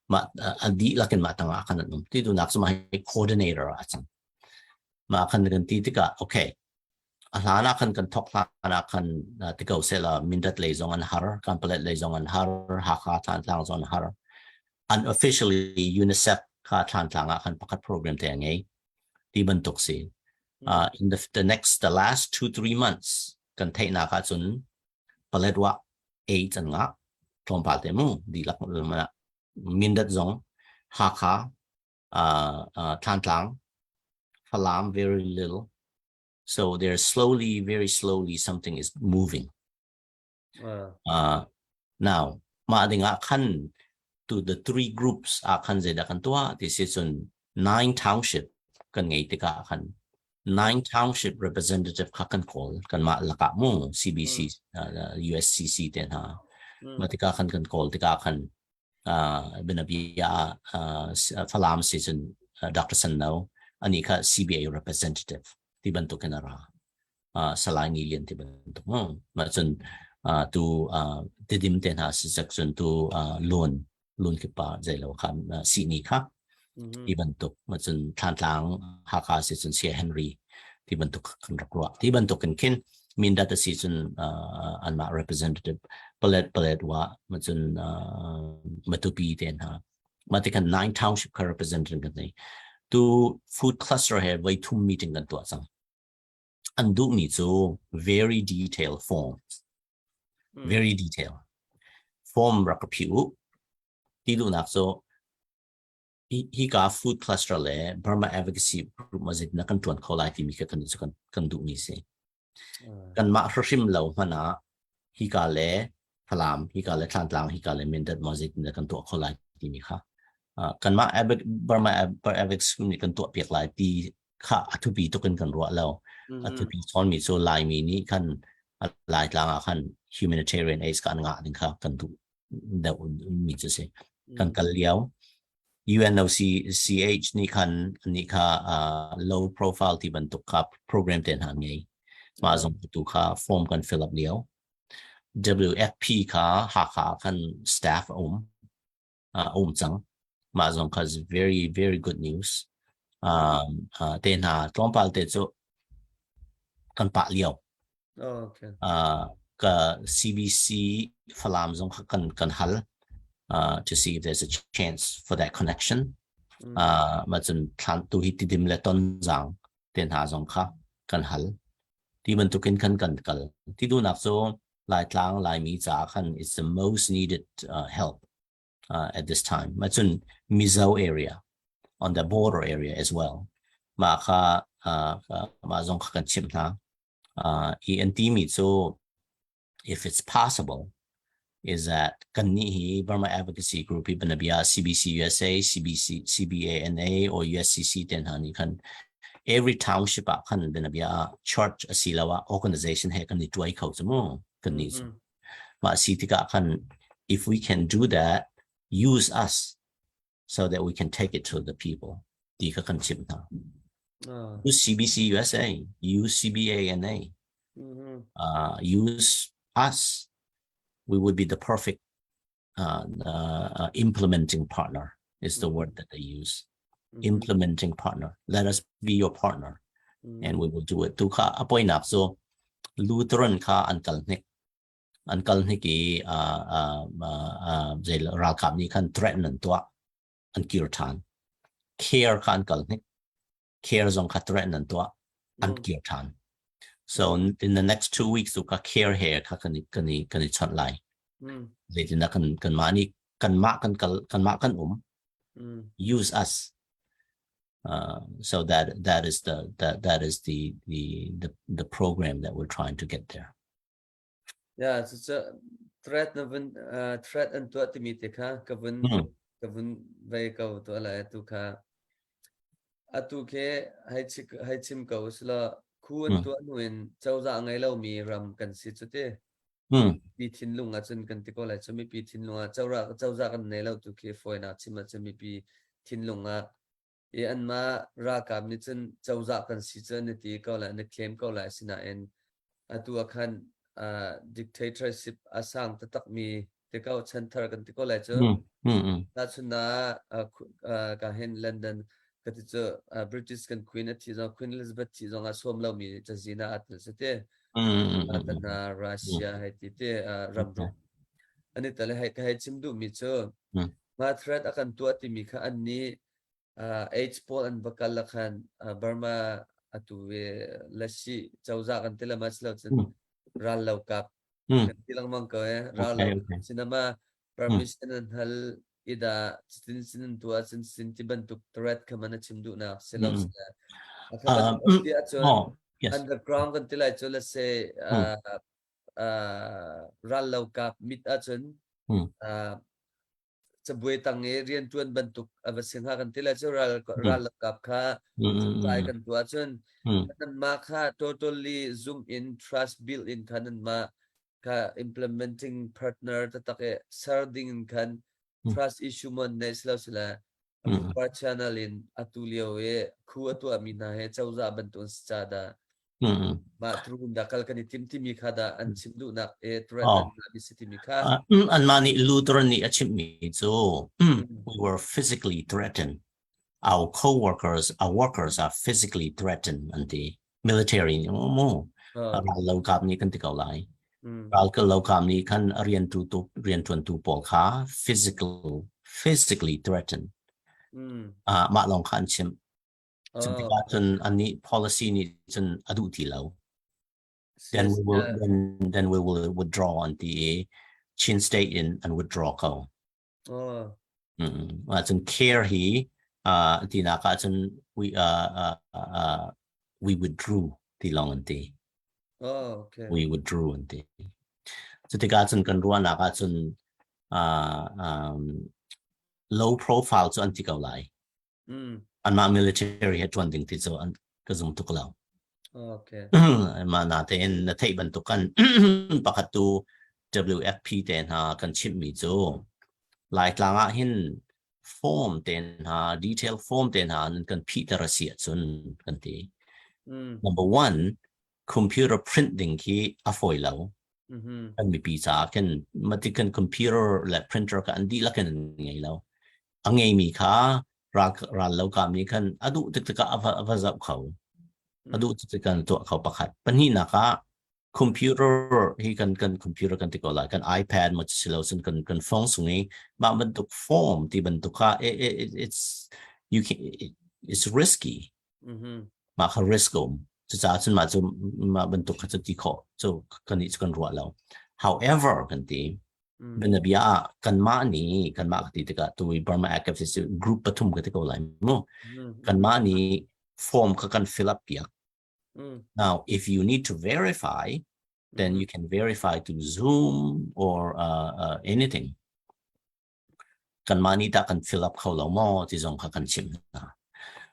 Ma adi lakin ma tangah khan an um. Ti duhnak cu mah hi coordinator a cang. Ma khan kan ti tikah, okay, a hlan ah khan kan thok hlan ah khan ti ko sela Mindat lei zong an har, Kanpalet lei zong an har, Hakha Thantlang zong an har. Unofficially UNICEF kha Thantlang ah khan pakhat program te a ngei ti bantuk si. In the last 2-3 months kan theihnak ah cun Paletwa AIDS an ngah. Tlawmpal te mu dihlak Mindat zong Hakha Thantlang Falam very little. So they're slowly, very slowly something is moving. Now, mah ding ah khan to the three groups ah khan zeidah kan tuah ti si cun nine township kan ngei tikah khan nine township representative kha kan kawl kanmah lakah mu CBC USCC te hna mah tikah khan kan kawl tikah khan bianabia ah Falam si cun Dr. San No ani kha CBA representative ti bantuk in a ra Salai Ni Lian ti bantuk mu mah cun tu Tidim te hna si cak cun tu loan lun ki pa zeilo khan sihni kha ti bantuk ma cun Thlantlang Hakha si cun Sia Henry ti bantuk kan rak ruah ti bantuk in khin Mindat a si cun anmah representative palet palet wa ma cun Matupi te hna ma ti kan nine township kha representative kan nei tu food cluster he voi thum meeting kan tuah cang an duh mi cu very detailed forms very detail form rak ka phi u ti duhnak cu hi ka food cluster le Burma Advocacy Group ma zeitin kan tuan kho lai timi kha kan kan kan duh mi si kan mah hrim lo hmanh ah hi ka le Falam hi ka le Thlantlang hi ka le Mindat ma zeitin kan tuah kho lai timi kha kanmah Burma Advocacy nih kan tuah piak lai ti kha a thupi tuk in kan ruah lo. A thupi chawnmi cu Laimi nih khan Laitlang ah khan humanitarian aid kan ngah ding kha kan duh deuh mi cu si. Kan kal lio UNOCH nih khan nih kha low profile ti bantuk kha program te hna ngei. Mah zong tu kha form kan fill up lio. WFP kha Hakha khan staff a um. Um cang. Mah zong kha is very very good news. Te hna tlawmpal te cu kan pah lio. Oh, okay. Ka CBC Falam zong kha kan kan hal to see if there's a chance for that connection. Ma cun thlan tu hi tidim le ton zang te hna zong kha kan hal. Ti bantukin khan kan kal. Ti duhnak cu Laitlang Laimi caah khan it's the most needed help at this time. Ma cun Mizo area on the border area as well. Ma kha ma zong kha kan chimh hna. I an timi cu if it's possible is that kan nih hi Burma Advocacy Group hi banabia CBC USA, CBC, CBANA or USCC ten hna nih khan every township ah khan banabia church asiloah organization he kan i tuai kho cu mu kan nih cu. Mah si tikah khan if we can do that, use us so that we can take it to the people ti kha kan chimh hna. Use CBC USA, use CBANA, use us. We would be the perfect implementing partner is the word that they use. Implementing partner. Let us be your partner and we will do it. Tu kha apoinak cu Lutheran kha an kal hnik. An kal hnik i ralkap nih khan threaten an tuah. An kir ṭhan. Care kha an kal hnik. Care zong kha threaten an tuah. An kir ṭhan. So in the next 2 weeks tu kha care he kha kan i kan i kan i chawnh lai. Zeitindah kan kanmah nih kanmah kan kal kanmah kan um use us so that is the that that is the the the the program that we're trying to get there. Yeah, cucu threat na vun threat an tuah timi te kha ka vun ka vun vei ko tuah lai atu kha atu khi hei chik hei chim ko usila khu an tuah hnu in cozah ngei lomi ram kan si cu ti. Mi thinlung ah cun kan ti ko lai cu mipi thinlung ah cozah cozah kan nei lo tu khi fawinak chim ahcun mipi thinlung ah i anmah ralkap nih cun cozah kan si cu an i ti ko lai an i claim ko lai asinain atu ah khan dictatorship a sang taktakmi ti ko chanthar kan ti ko lai cu tahchun ah ka hin London ka ti cu British kan queen a thi zong Queen Elizabeth thi zong ah sawm lomi cazin ah aa tel si ti tana Russia hei ti ti ram ruk an i tel hei ka hei chim duhmi cu mah threat a kan tuah timi kha an nih AIDS pawl an va kal ah khan Burma atu ve lasi cozah kan ti le ma silo cun ral lo kap kan ti lengmang ko e ral lo cinema. Permission an hal i dah cutin sin an tuah cun sin ti bantuk threat kha man a chim duhnak si lo si a kha bantuk ti ahcun underground kan ti lai cu let's say ral lo kap mit ahcun cabuai tang i riantuan bantuk a va si hnga kan ti lai cu ral ral lo kap kha supply kan tuah cun nanmah kha totally zoom in trust build in kha nanmah kha implementing partner taktak i ser ding in khan trust issue mon nei silo sila Pupa channel in atu lio i khu a tuahmi hna he cozah bantuk si ca dah mah through dah kal kan i tim timi kha dah an chim duhnak e threat an mi si timi kha. Anmah nih Lutheran nih a chimmi cu we were physically threatened, our co-workers, our workers are physically threatened an ti. Military nih mu ral lo kap nih kan ti ko lai, ral lo kap nih khan rian tu tu riantuantu pawl kha physically threatened mah lawng kha an chim. Cu tikah cun annih policy nih cun a duh ti lo, then we will then we will withdraw an ti i Chin state in an withdraw ko. Cun care hi tinak ah cun we uh, uh, uh, we withdrew ti lawng an ti. Oh, okay. We withdrew an ti. Cu tikah cun kan ruahnak ah cun uh, um, low profile cu an ti ko lai. Anmah military he ṭuan ding ti cu an ka zum tuk lo. Okay. Mah natein na theih bantuk kan pakhat tu WFP te hna kan chimhmi cu Laitlang ah hin form te hna detail form te hna nan kan phihter a si ahcun kan ti. Number one, computer print ding khi a fawi lo. Kan mipi caah khin mati kan computer le printer kha an dihlak in an ngei lo. A ngeimi kha ral ral lo kami khan a duh tik tikah a va a va zoh kho. A duh tik tikah an tuah kho pakhat. Pahnihnak ah computer hi kan kan computer kan ti ko lai kan iPad ma si lo cun kan kan phone sung i mah bantuk form ti bantuk kha it, it, it's you can it, it's risky. Mah kha risk um. Cucaah cun mah cu mah bantuk kha cu ti khawh cu kan nih cu kan ruah lo. However kan ti bianabia ah kanmah nih kanmah ka ti tikah tu Burma Activist group pathum ka ti ko lai mu. Kanmah nih form kha kan fill up piak. Now if you need to verify then you can verify to Zoom or uh, uh, anything. Kanmah nih tah kan fill up kho lo maw ti zong kha kan chim hna.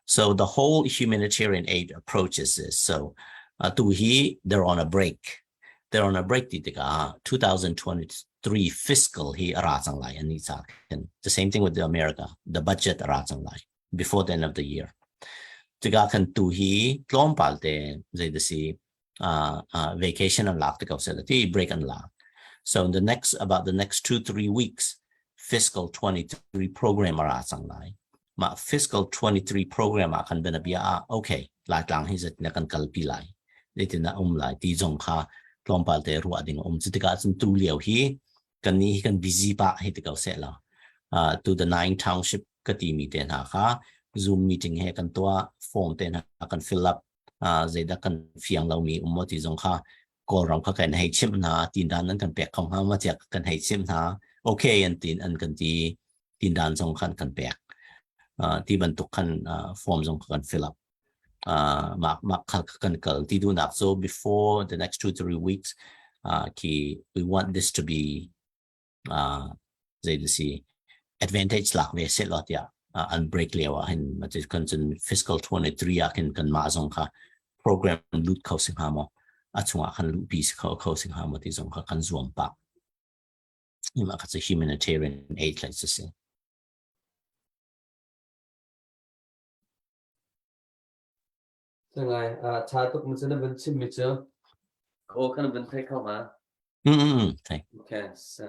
So the whole humanitarian aid approach is this. So uh, tu hi they're on a break. They're on a break ti tikah 2023 fiscal hi a ra cang lai ani ca khin. The same thing with the America. The budget a ra cang lai before the end of the year. Tikah khan tu hi tlawmpal te zei da si uh, uh, vacation an lak te ko seh ti break an lak. So in the next about the next 2-3 weeks fiscal 23 program a ra cang lai. Mah fiscal 23 program ah khan bianabia ah okay Laitlang hi zat na kan kalpi lai zeitin dah um lai ti zong kha tlawmpal te ruah ding um. Cu tikah cun tu lio hi kan ni hi kan busy pah hei ti ko seh law uh, to the nine township ka timi te hna kha Zoom meeting he kan tuah form te hna kan fill up uh, zeidah kan fiang lomi um maw ti zong kha Kawlram kha kan hei chimh hna tindan an kan pek kho hnga ma tiah kan hei chimh hna okay an tin an kan ti tindan zong khan kan pek uh, ti bantuk khan uh, form zong kha kan fill up uh, mak mak kha kan kal ti duhnak so before the next 2-3 weeks uh, ki we want this to be uh, zei si advantage lak ve seh law tiah uh, an break lio ah hin kan cun fiscal 23 ah khin kan mah zong kha program lut kho si hnga maw a chungah khan luhpi si kho kho si hnga maw ti zong kha kan zuam pah mah kha cu humanitarian aid lai cu si. Ngai tha tuk mu na van chim mi cu aw kan van thei kho ma? Thei. Okay so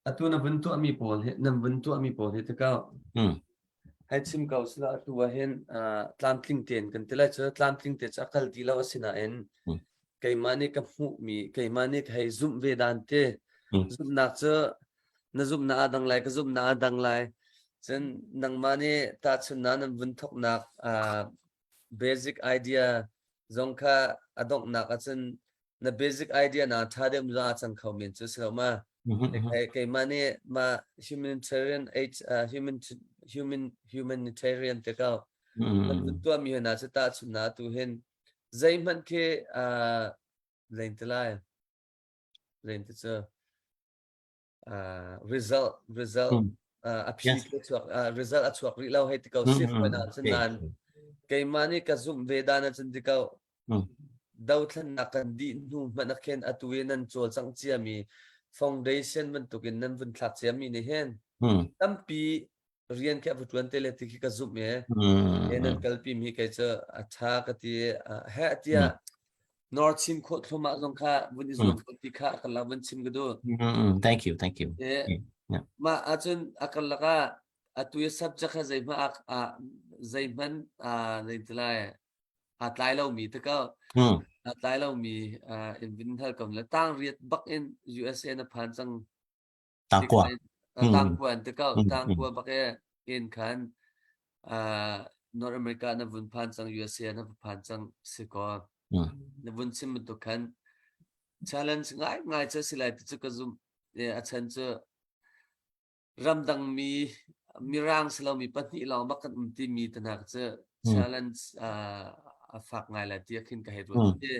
atu na vun tuah mi pawl hi nan vun tuah mi pawl hi tikau hei chim ko sila atu ah hin tlamtling tein kan ti lai cu tlamtling te cu a kal ti lo asinain keimah nih ka hmuh mi keimah nih ka hei zumh ve dan te zumhnak cu na zumhnak a dang lai ka zumhnak a dang lai cun nangmah nih tahchunhnak nan vun thawknak basic idea zong kha a donghnak ahcun. Na basic idea na tha deuh mi zong a cang kho men cu si lo ma? Keimah nih ma humanitarian aid human human humanitarian te ko kan tuah mi hna cu ta chun na tu hin zeihmanh khi zein ti lai zein ti cu result result a phi chuak result a chuak rih lo hei ti ko si na cun nan keimah nih ka zumh ve dan ah cun ti ko dothlennak kan dih hnu hmanh ah khin atu i nan cawlcangh ciami foundation bantukin nan vun thlak ciami nih hin tampi rian khi a va ṭuan te le ti khi ka zumh i he nan kalpi mi kei cu a ṭha ka ti heh tiah North Chin khawh thlumah zong kha vun i zuam ko ti kha a karlak vun chim ka duh. Thank you, thank you. Mah ahcun a karlak ah atu i subject kha zeihmanh zeihmanh zei ti lai aa tlai lomi te ko aa tlai lomi in vin hal ko le tang riat bak in USA na phan cang tangkua tangkua an te ko tangkua bak e in khan North America na vun phan cang USA na vun phan cang si ko na vun chim bantuk khan challenge ngai ngai cu si lai ti cu ka zum a chan cu ramdangmi mirang si lomi pahnih lawng bak kan um timi te hna cu challenge a fak ngai lai ti khin ka hei ruat ti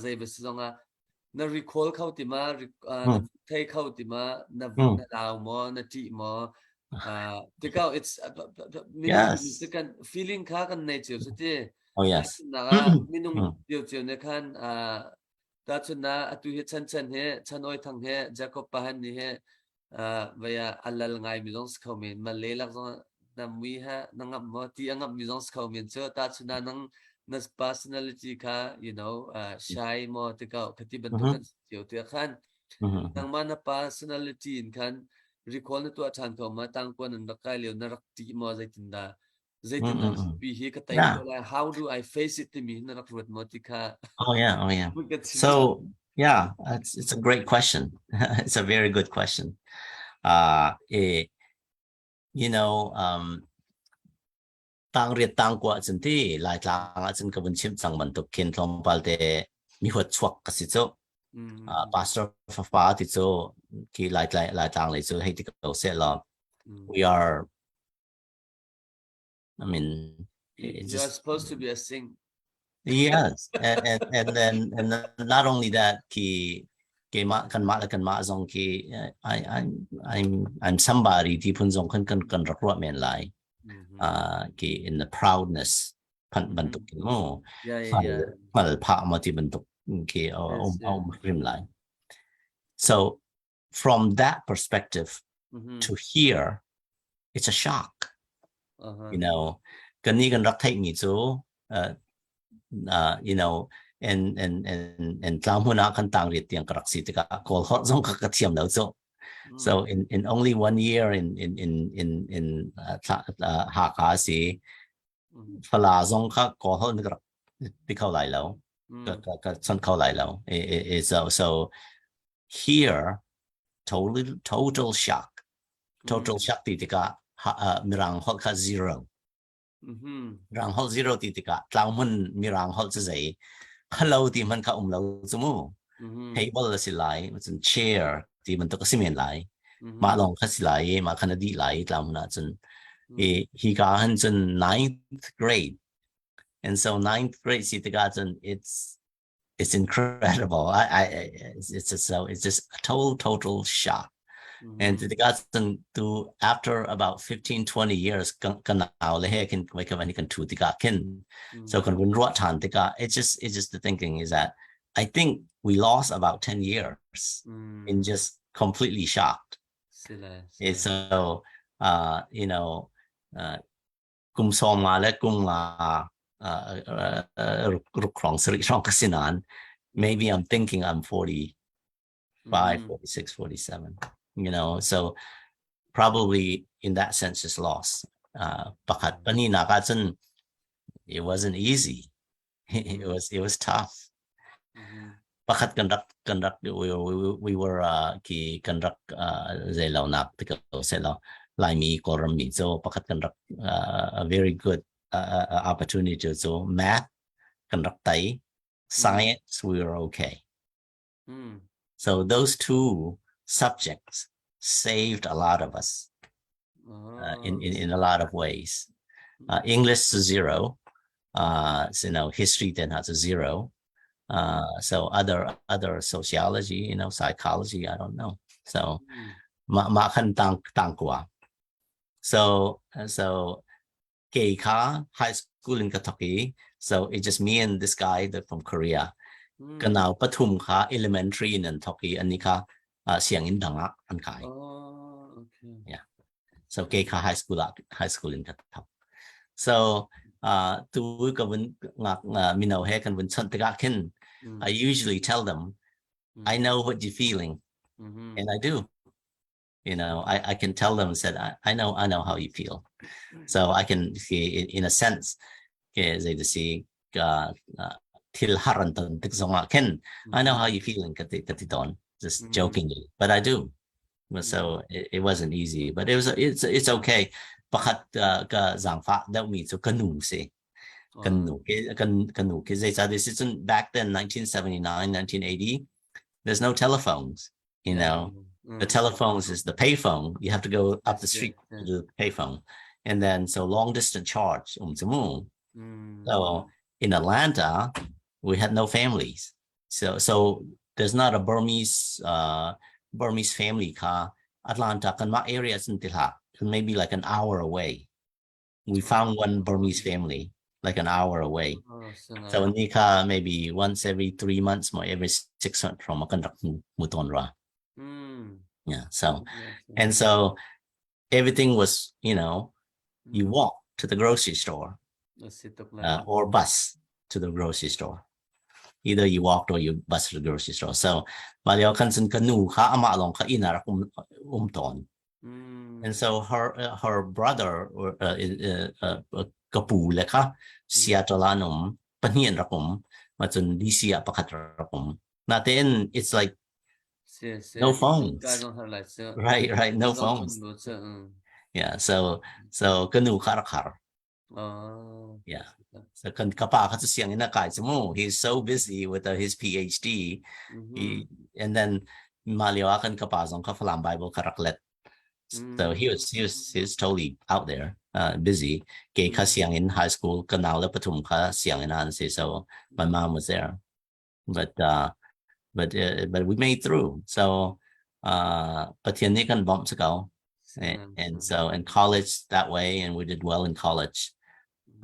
zei va si zong ah na recall kho ti ma na thei kho ti ma na na lau maw na ṭih maw tikau it's minung kan feeling kha kan nei cio cu ti oh yes minung cio cio ne khan Tahchun ah atu hi Chan Chan he Chan Oi Thang he Jacob Pahan nih he vei ah a lal ngai mi zong si kho men Malay lak zong na mui ha na ngamh maw ti a ngamh mi zong si kho men cu tahchun ah nang na personality kha you know shy maw ti ko khati bantuk kan cio ti khan nangmah na personality in khan recall na tuah ṭhan ko ma tangkuan an rak kai lio na rak ṭih maw zeitindah zeitindah pi hi ka tei ko lai how do I face it timi na rak ruat maw ti kha oh yeah oh yeah so yeah it's a great question it's a very good question eh, you know tang riat tang kwa cun ti lai tlang ah cun ka vun chim cang bantuk khin tlawmpal te mi huat chuak ka si cu pastor fafa ti cu ki lai lai tlang lei cu hei ti ko se law we are I mean, it's you are supposed to be a saint. Yes, and, and and then and then not only that, ki keimah kanmah le kanmah zong ki I I'm I'm I'm somebody ti phun zong khan kan kan rak ruah men lai. Ki in the proudness phan bantuk in mu hngal phah ma ti bantuk ki um um rim lai. So from that perspective to hear it's a shock you know kan ni kan rak theih mi cu you know and and and and tlang hmun ah kan tang riat tiang ka rak si tikah kawl holh zong ka ka thiam lo cu so in in only one year in in in in in Hakha si Fala zong kha kawl holh ni ka rak ti kho lai lo ka ka ka chon kho lai lo so so here total total shock total shock ti tikah mirang holh kha zero mirang holh zero ti tikah tlauhmun mirang holh cu zei hello ti hman kha um lo cu mu table a si lai cun chair ti bantuk a si men lai mah lawng kha si lai i mah khan a dih lai tlauhmun ah cun i hi ka han cun ninth grade and so ninth grade si tikah cun it's it's incredible. I it's, it's just so it's just a total total shock. And to to after about 15 20 years kan nau le he kan wake up and kan tu tikah kin so kan vun ruah than tikah it's just the thinking is that I think we lost about 10 years in just completely shocked. It's so you know kum sawm nga le kum nga ruk hrawng sarih hrawng ka si nain maybe I'm thinking I'm 45 46 47 you know so probably in that sense is lost pakhat pahnihnak ahcun it wasn't easy it was it was tough pakhat kan rak kan rak we, we, we were ki kan rak zei lo nak ti ko se lo laimi kawlram mi cu pakhat kan rak a very good opportunity cu math kan rak tai. Science, we were okay. So those two subjects saved a lot of us in a lot of ways. English to zero, so, history then has a zero. So other sociology, psychology, I don't know. So mah khan tang tang kua. So kei kha high school in ka thok i so it's just me and this guy that from Korea. Ka nau pathum kha elementary in an thok i ani kha sianginn dang ah an kai. Oh, okay. Yeah. So kei kha high school in ka thok. So tu ka vun ngak mino he kan vun chon tikah khin I usually tell them I know what you're feeling and I do. I can tell them said I know how you feel. So I can see in a sense ke zei si ka thil har an ton tik zongah khin I know how you feeling ka ti ton just jokingly, but I do. So it wasn't easy, but it's okay. Pakhat ka zangfa deuh mi cu ka nu si. Kan nu ke kan nu ke zei ca this is back then 1979 1980 there's no telephones. The telephones is the payphone. You have to go up the street to the payphone. And then so long distance charge. So in Atlanta, we had no families. So there's not a Burmese family kha Atlanta kanmah area maybe like an hour away. We found one Burmese family like an hour away. Oh, so ni kha maybe once every 3 months or every 6 months from kan rak hmu tawn ra. Yeah. So and so everything was, you walk to the grocery store or bus to the grocery store. Either you walked or you bus to the grocery store. So mah lio khan cun ka nu kha amah lawng kha inn ah rak um tawn. And so her brother or ka pu le kha Seattle ah an um, pahnih an rak um, ma cun DC ah pakhat rak um. Natein it's like no phones. Right, no phones. Yeah, so ka nu kha rak har. Oh. Yeah. So kan ka pa kha cu sianginn a kai cu mu. He's so busy with his PhD. And then mah lio ah kan ka pa zong kha Falam Bible kha rak let. So he was totally out there, busy. Kei kha sianginn high school ka nau le pathum kha sianginn an si. So my mom was there. But we made through. So Pathian nih kan bawmh si ko. And so in college that way, and we did well in college.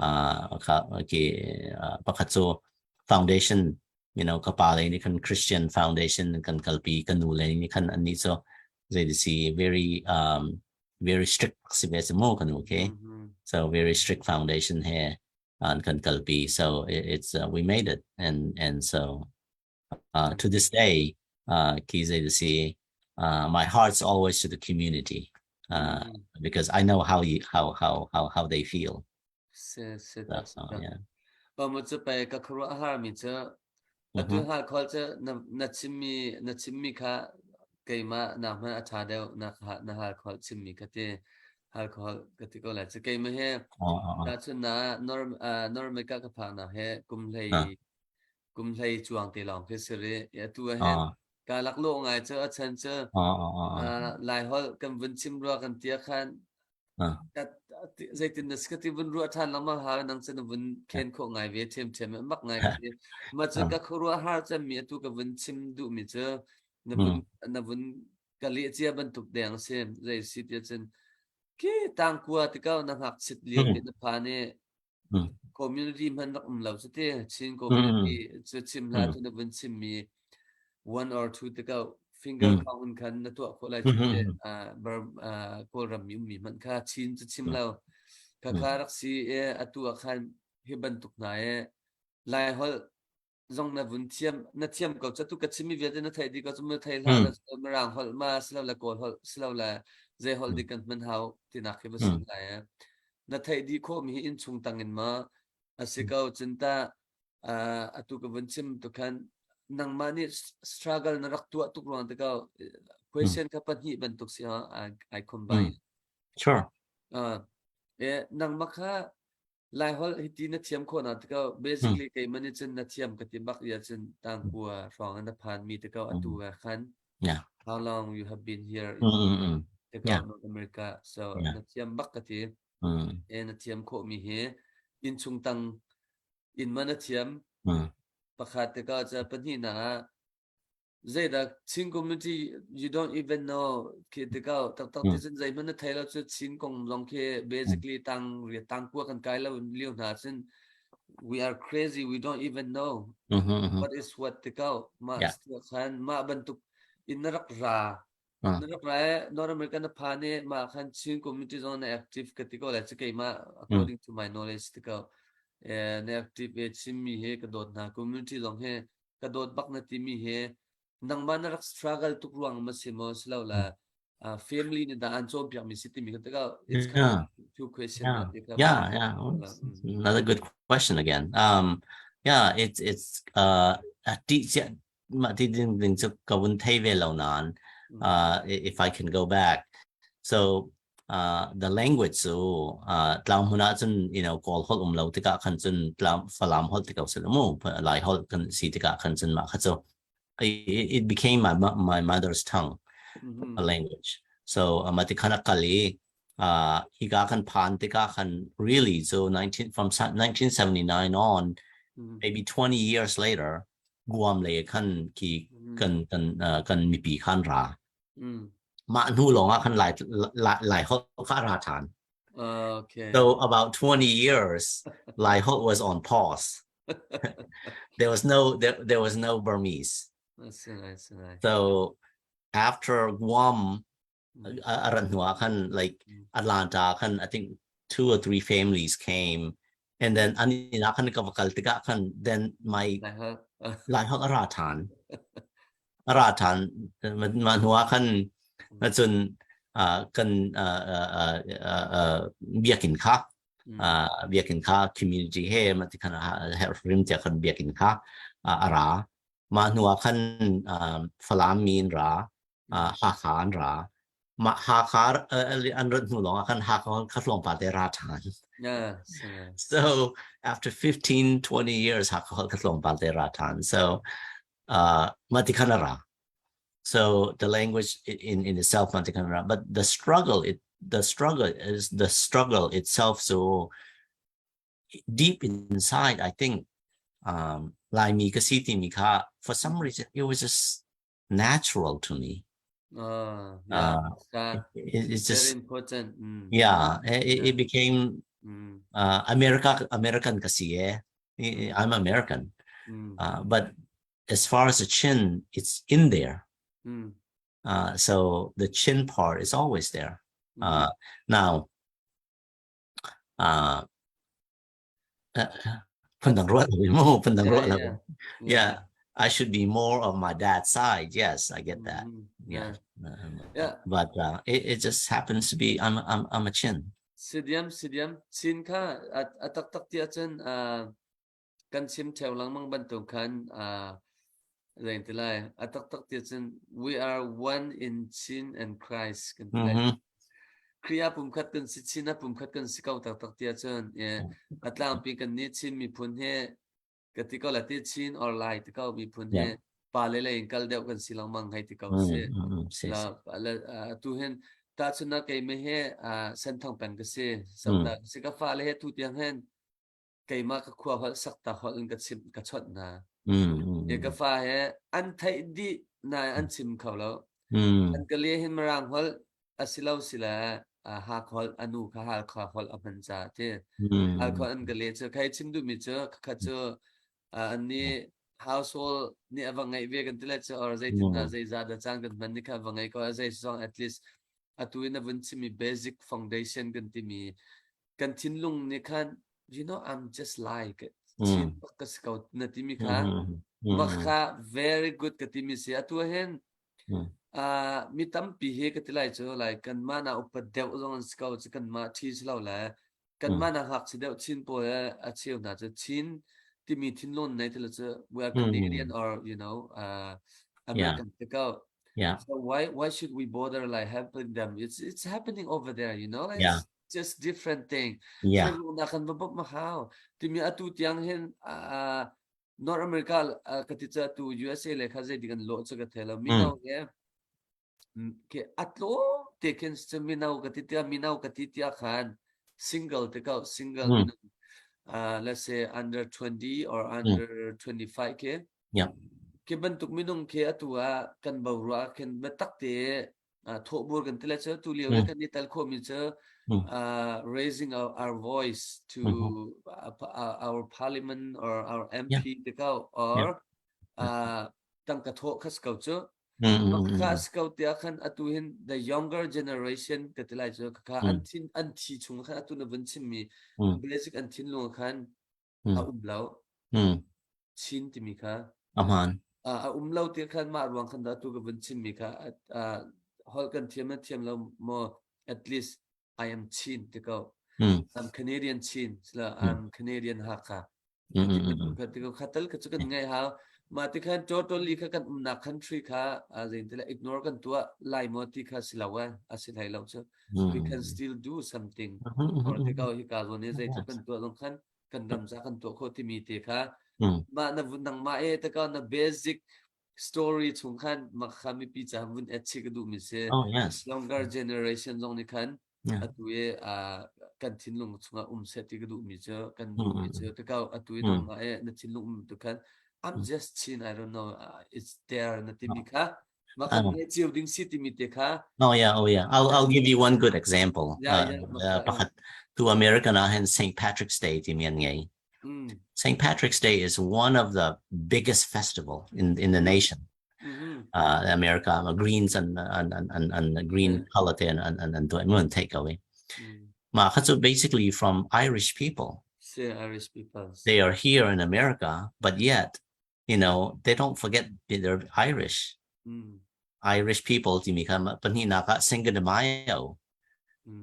Okay, pakhat cu foundation, ka pa le nih khan Christian foundation kan kalpi, ka nu le nih khan annih cu zei si very strict si ve si mu ka nu okay. So very strict foundation he an kan kalpi. So it's we made it, and so to this day, ki zei si my heart's always to the community because I know how you how they feel. Si si So, yeah. Pa mu cu pei ka khuaruah har mi cu atu hal khol cu na chimmi kha keimah nak hmanh a ṭha deuh na hal khol chimmi ka ti hal khol ka ti ko lai cu keimah he tahchun na North ka phak na he kum hlei kum hlei cuang te lawng khi si rih atu ah hin ka laklawh ngai cu a chan cu Lai holh kan vun chim rua kan tia khan zeitin na ka ti vun ruah ṭhan lengmang hau nang cu na vun khen khawh ngai ve ṭhiamṭhiam mak ngai ka ti ma cu ka khuaruah har cemmi atu ka vun chim duhmi cu na vun ka leh cia bantuk deng si zei si ti cun ki tangkua ti ko na ngakchit lio te na phan i community hman rak um lo cu ti Chin community cu chim hlah tu na vun chimmi one or two te ko finger count in khan na tuah khawh lai cu ti Kawlram mi ummi hmanh kha Chin cu chim lo kha kha rak si i atu ah khan hi bantuk hna i Lai holh zong na vun thiam na thiam ko cu tu ka chimmi vialte na theih dih ko cu na thei hlah na Mirang holh ma silo le Kawl holh silo le zei holh dik kan hman hau tinak khi va sim lai na theih dih khawh mi hi innchung tang in ma a si ko cun ta atu ka vun chim tu khan nangmah nih struggle na rak tuah tuk ruang te ko question kha pahnih bantuk si ha ai combine. Sure. Nangmah kha. Laiholh hiti na thiam khawh nak tikah basically keimah nih cun na thiam ka ti bak ia cun tangkua hrawng in na phan mi tikah atu ah khan how long you have been here in tikah North America so na thiam bak ka ti. E na thiam khawh mi hi innchung tang inn ma na thiam pakhat tikah ca pahnih na ah Zeidah Chin community you don't even know khi tikah taktak ti cun zeihmanh na thei lo cu Chin kong zong khi basically tang riat tang kua kan kai lo lio hna cun we are crazy we don't even know what is what tikah mah khan mah bantuk in na rak ra na rak ra North America na phan i mah khan Chin community zong na active ka ti ko lai cu keimah according to my knowledge tikah na active e Chinmi he ka dawt hna community zong he ka dawt bak na timi hi nangmah na rak struggle tuk ruang ma si maw silo la family nih dah an cawnpiak mi si timi kha tikah it's kind of two question. Yeah, another good question again. Yeah, it's ti ma ti ding ding chu ka vun thei ve lo nan if I can go back. So the language cu tlang hmun ah cun Kawl holh um lo tikah khan cun tlang Falam holh ti ko seh mu Lai holh kan si tikah khan cun mah kha cu it became my mother's tongue a language. So mah ti khan a kal i hika kan phan tikah khan really so 19 from 1979 on, maybe 20 years later, Guam lei khan ki kan kan kan mipi khan ra. Mah hnu lawng ah khan Lai Lai holh kha a ra ṭhan. So about 20 years, Lai holh was on pause. There was no Burmese. So after Guam a rat hnu ah khan like Atlanta khan I think two or three families came and then an inn ah khan ka va kal tikah khan then my Lai holh a ra ṭhan. A ra ṭhan. Mah hnu ah khan cun kan biakinn kha biakinn kha community he mah ti khan rim tiah khan biakinn kha a ra. Mah hnu ah khan Falam mi an ra, Hakha an ra. Mah Hakha an rat hnu lawng ah khan Hakha kha tlawmpal te ra ṭhan. So after 15, 20 years Hakha kha tlawmpal te ra ṭhan. So mah ti khan a ra. So the language in itself mah ti khan a ra. But the struggle is the struggle itself. So deep inside, I think Laimi ka si timi kha for some reason it was just natural to me. Yeah, it's just very important. Yeah, it became America American ka si eh. I'm American. But as far as the Chin, it's in there. So the Chin part is always there. Now, phundang ruat lo mu, phundang ruat lo. Yeah, I should be more of my dad's side. Yes, I get that. Yeah. But it just happens to be I'm a Chin. Sidiam sidiam Chin kha a taktak ti ahcun kan chim theo lengmang bantuk khan zei ti lai a taktak ti ahcun we are one in Chin and Christ kan ti lai. Khrih ah pumkhat kan si, Chin ah pumkhat kan si ko taktak ti ahcun a tlangpi kan nih Chin miphun hi ka ti ko la ti Chin or Lai ti ko miphun hi pa le lei in kal deuh kan si lengmang hei ti ko si. La atu hin tahchunhnak keimah hi Senthang peng ka si. Sakta si ka fale he tu tiang hin keimah ka khua holh sakta holh in ka chim ka chawnh hna. Ka fa he an theih dih nain an chim kho lo. An ka le hin Mirang holh a si lo sile Hak holh anu kha Halkha holh a hman caah ti. Halkha an ka le cu khai chim duhmi cu khakhat cu an nih household nih a va ngeih ve kan ti le cu or zeitin dah zeizah dah caan kan hman ni kha va ngei ko a zei zong at least atu in a vun chimmi basic foundation kan timi kan thinlung nih khan I'm just like Chin bak ka si ko na timi kha mah kha very good ka timi si atu hin mi tampi hi ka ti lai cu like kanmah na upat deuh zong an si ko cu kanmah ṭhi si lo le kanmah na ngakchia deuh Chin pawl a cheu hna cu Chin timi thinlung nei ti lo cu we are Canadian or American ti ko. So why should we bother like helping them? It's happening over there. Just different thing. Na kan va bop ma hau. Timi atu tiang hin North America ka ti cha tu USA le kha zei ding an lo chu ka thelo. Mino he ke atlo te khin cu mino ka ti tia mino ka ti tia khan single te ko single mino let's say under 20 or under 25 ke ke bantuk minung ke atu ah kan bo rua khin biatak te thawhbur kan tile cu tu lio kan i tal khomi cu raising our voice to our parliament or our MP te ko or tangka thawh khas ko cu. Khakha si ko tiah khan atu hin the younger generation ka ti lai cu khakha an thin an thi chung khan atu na vun chimmi basic an thinlung khan a um lo. Chin timi kha Aman. A um lo ti khan mah ruang khan dah tu ka vun chimmi kha holh kan thiam na thiam lo maw, at least I am Chin ti ko. I'm Canadian Chin sila I'm Canadian Hakha. Kha tal kha cu kan ngai hau. Mah ti khan totally kha kan umnak country kha zein ignore kan tuah lai maw ti kha si lo a si hlei lo cu. We can still do something. Or ti ko hi ka zawn i zeitluk kan tuah zong khan kan ram ca kan tuah khawh timi te kha mah na nangmah e ta ka na basic story chung khan makha mipi ca vun et chi ka duh mi si. Oh yes. Younger generation zong nih khan atu i kan thinlung chungah um seh ti ka duh mi cu kan duh mi cu te ko atu i nangmah e na thinlung um tu khan I'm just Chin, I don't know, it's there na timi kha mah kan ngeih cio ding si timi te kha. Oh yeah, I'll give you one good example. Pakhat tu American ah hin St. Patrick's Day timi an ngei. St. Patrick's Day is one of the biggest festival in the nation. America greens and green color te an tuah mun take away. Ma kha cu basically from Irish people. Si Irish people. They are here in America, but yet, they don't forget they're Irish. Irish people timi kha pahnihnak ah Cinco de Mayo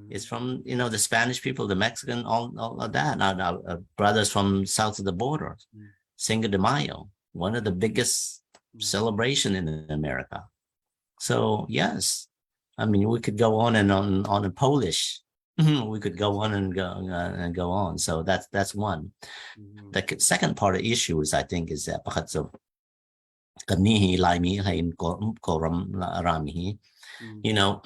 is from the Spanish people, the Mexican, all of that, our brothers from south of the border. Cinco de Mayo, one of the biggest celebration in America. So yes, I mean, we could go on and on on in Polish. We could go on and go on. So that's one. The second part of the issue is, I think, is that pakhat cu kannih hi Laimi hlei in Kawlram rami hi,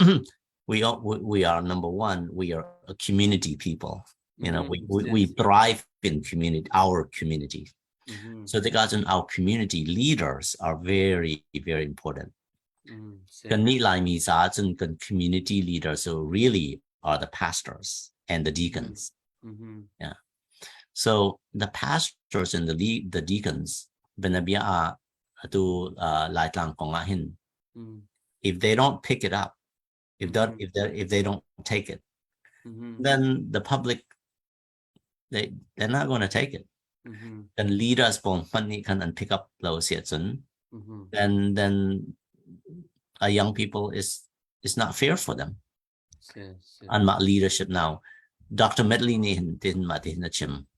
we are number one, we are a community people. We thrive in community, our community. So because our community leaders are very, very important. Kannih Laimi caah cun kan community leaders so really are the pastors and the deacons. Yeah. So the pastors and the deacons bianabia ah atu Laitlang kong ah hin if they don't pick it up, if they if they don't take it, then the public, they're not going to take it. Kan leaders pawl hmanh nih khan an pick up lo si ahcun then a young people is not fair for them. Si. Anmah leadership now. Dr. Medley nih hin tin mah ti hin a chim.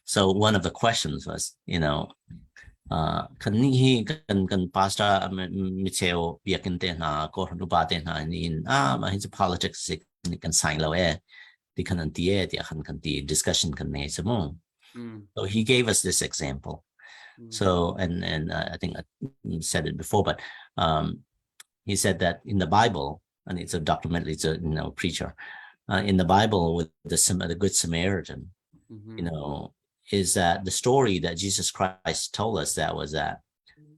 So one of the questions was, kan nih hi kan pastor micheu biakinn te hna kawhhran upa te hna nih hin ah mah hi cu politics si kan sign lo e ti khan an ti e tiah khan kan ti discussion kan nei sa mu. So he gave us this example. So and I think I said it before, but he said that in the Bible, and it's a documentary, it's a preacher, in the Bible with the Good Samaritan, is that the story that Jesus Christ told us that was that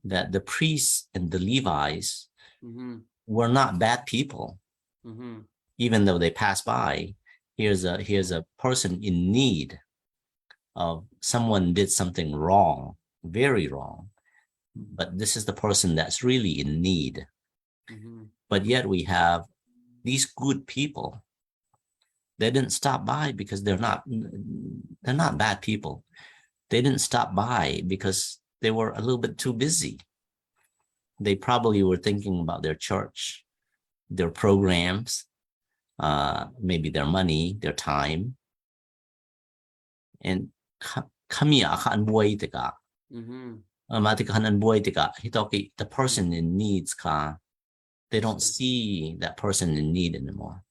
the priests and the Levites were not bad people, even though they passed by. Here's a person in need of someone did something wrong, very wrong, but this is the person that's really in need. But yet we have these good people. They didn't stop by because they're not bad people. They didn't stop by because they were a little bit too busy. They probably were thinking about their church, their programs, maybe their money, their time. And khami ah kha an buai tikah mah tikah khan an buai tikah hi tawk i the person in needs kha they don't see that person in need anymore.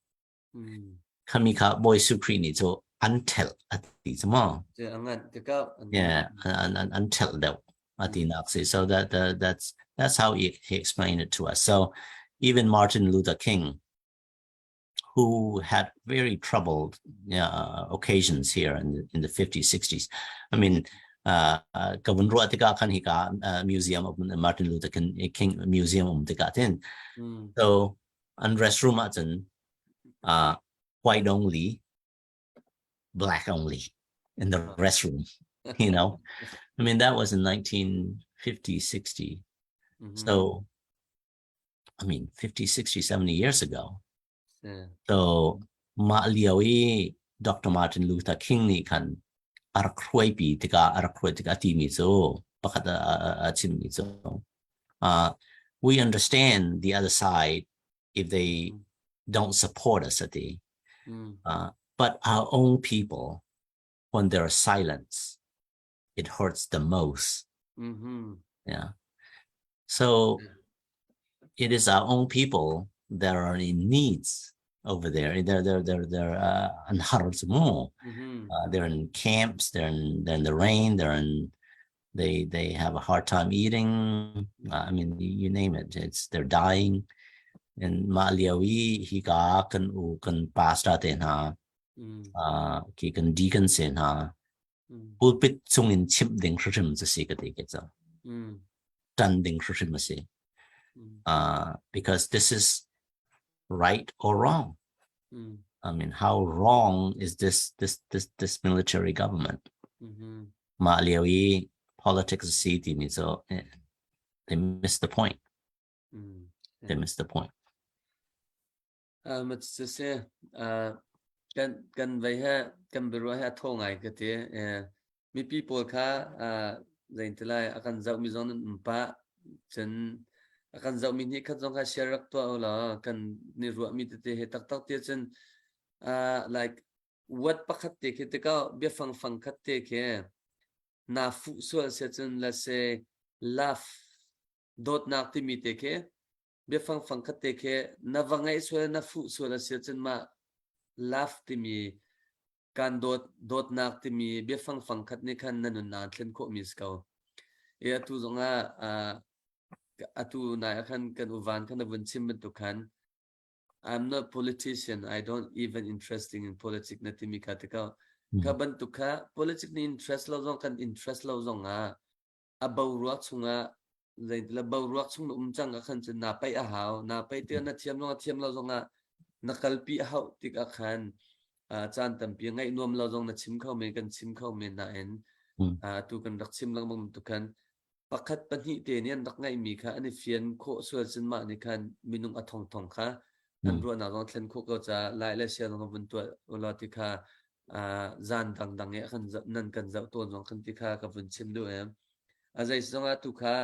Khami kha Bawi Su Khrih nih cu an ṭhelh a ti cu maw? Yeah, an ṭhelh deuh a ti nak si. So that's how he explained it to us. So even Martin Luther King, who had very troubled occasions here in the 50s, 60s. I mean, ka vun ruah tikah khan hika museum of Martin Luther King Museum um tikah tin. So an restroom ahcun white only, black only in the restroom, you know. I mean, that was in 1950, 60. So, I mean, 50, 60, 70 years ago. So, mah lio i Dr. Martin Luther King nih khan a rak hruaipi tikah a rak hruai tikah a timi cu pakhat a chimmi cu we understand the other side if they don't support us ati. But our own people, when they're silent, it hurts the most. Yeah. So it is our own people that are in needs over there. They're an har mo. They're in camps. They're in the rain. They have a hard time eating. I mean, you name it. It's they're dying. And mah lio i hika kan u kan pastor te hna, khi kan deacon se hna, pulpit chungin chimh ding hrimhrim cu si ka ti ke cu. Tan ding hrimhrim a si. Because this is right or wrong. I mean, how wrong is this military government? Mah lio i politics si timi cu they miss the point. They miss the point. Ma siseh kan vei he kan biaruah he a thaw ngai ka ti. Mipi pawl kha zeitilai a kan zohmi zong nan um pah. Cun a kan zohmi nih khat zong kha share rak tuah u law kan ni ruahmi tete he taktak ti cun like word pakhat te khi tikah biafang fang khat te khi na fuh sual sia cun let's say love dawtnak timi te khi biafang fang khat te khi na va ngaih sual na fuh sual a si cun mah love timi kan dawt dawtnak timi biafang fang khat nih khan na nunnak thlen khawh mi si ko. E atu zongah atu nai ah khan kan uvan khan na vun chim bantuk khan I'm not politician I don't even interesting in politics na timi kha tikah kha bantuk kha politics ni interest lo zong kan interest lo zong ah a boruak chungah zeitila boruak chung na um cang ah khan cun naa paih a hau naa paih tikah na thiam zong a thiam lo zongah na kalpi a hauh tikah khan caan tampi ngaih nuam lo zong na chim kho men kan chim kho men nain tu kan rak chim lengmang tu khan pakhat pahnih te nih an rak ngaihmi kha an i fian khawh sual cun mah nih khan minung a thong thong kha an ruahnak zong thlen khawh ko ca lai le sia zong vun tuah ulaw ti kha zan dangdang i kan nan kan zoh tawn zong kan ti kha ka vun chim duh em. A zei zong ah tu kha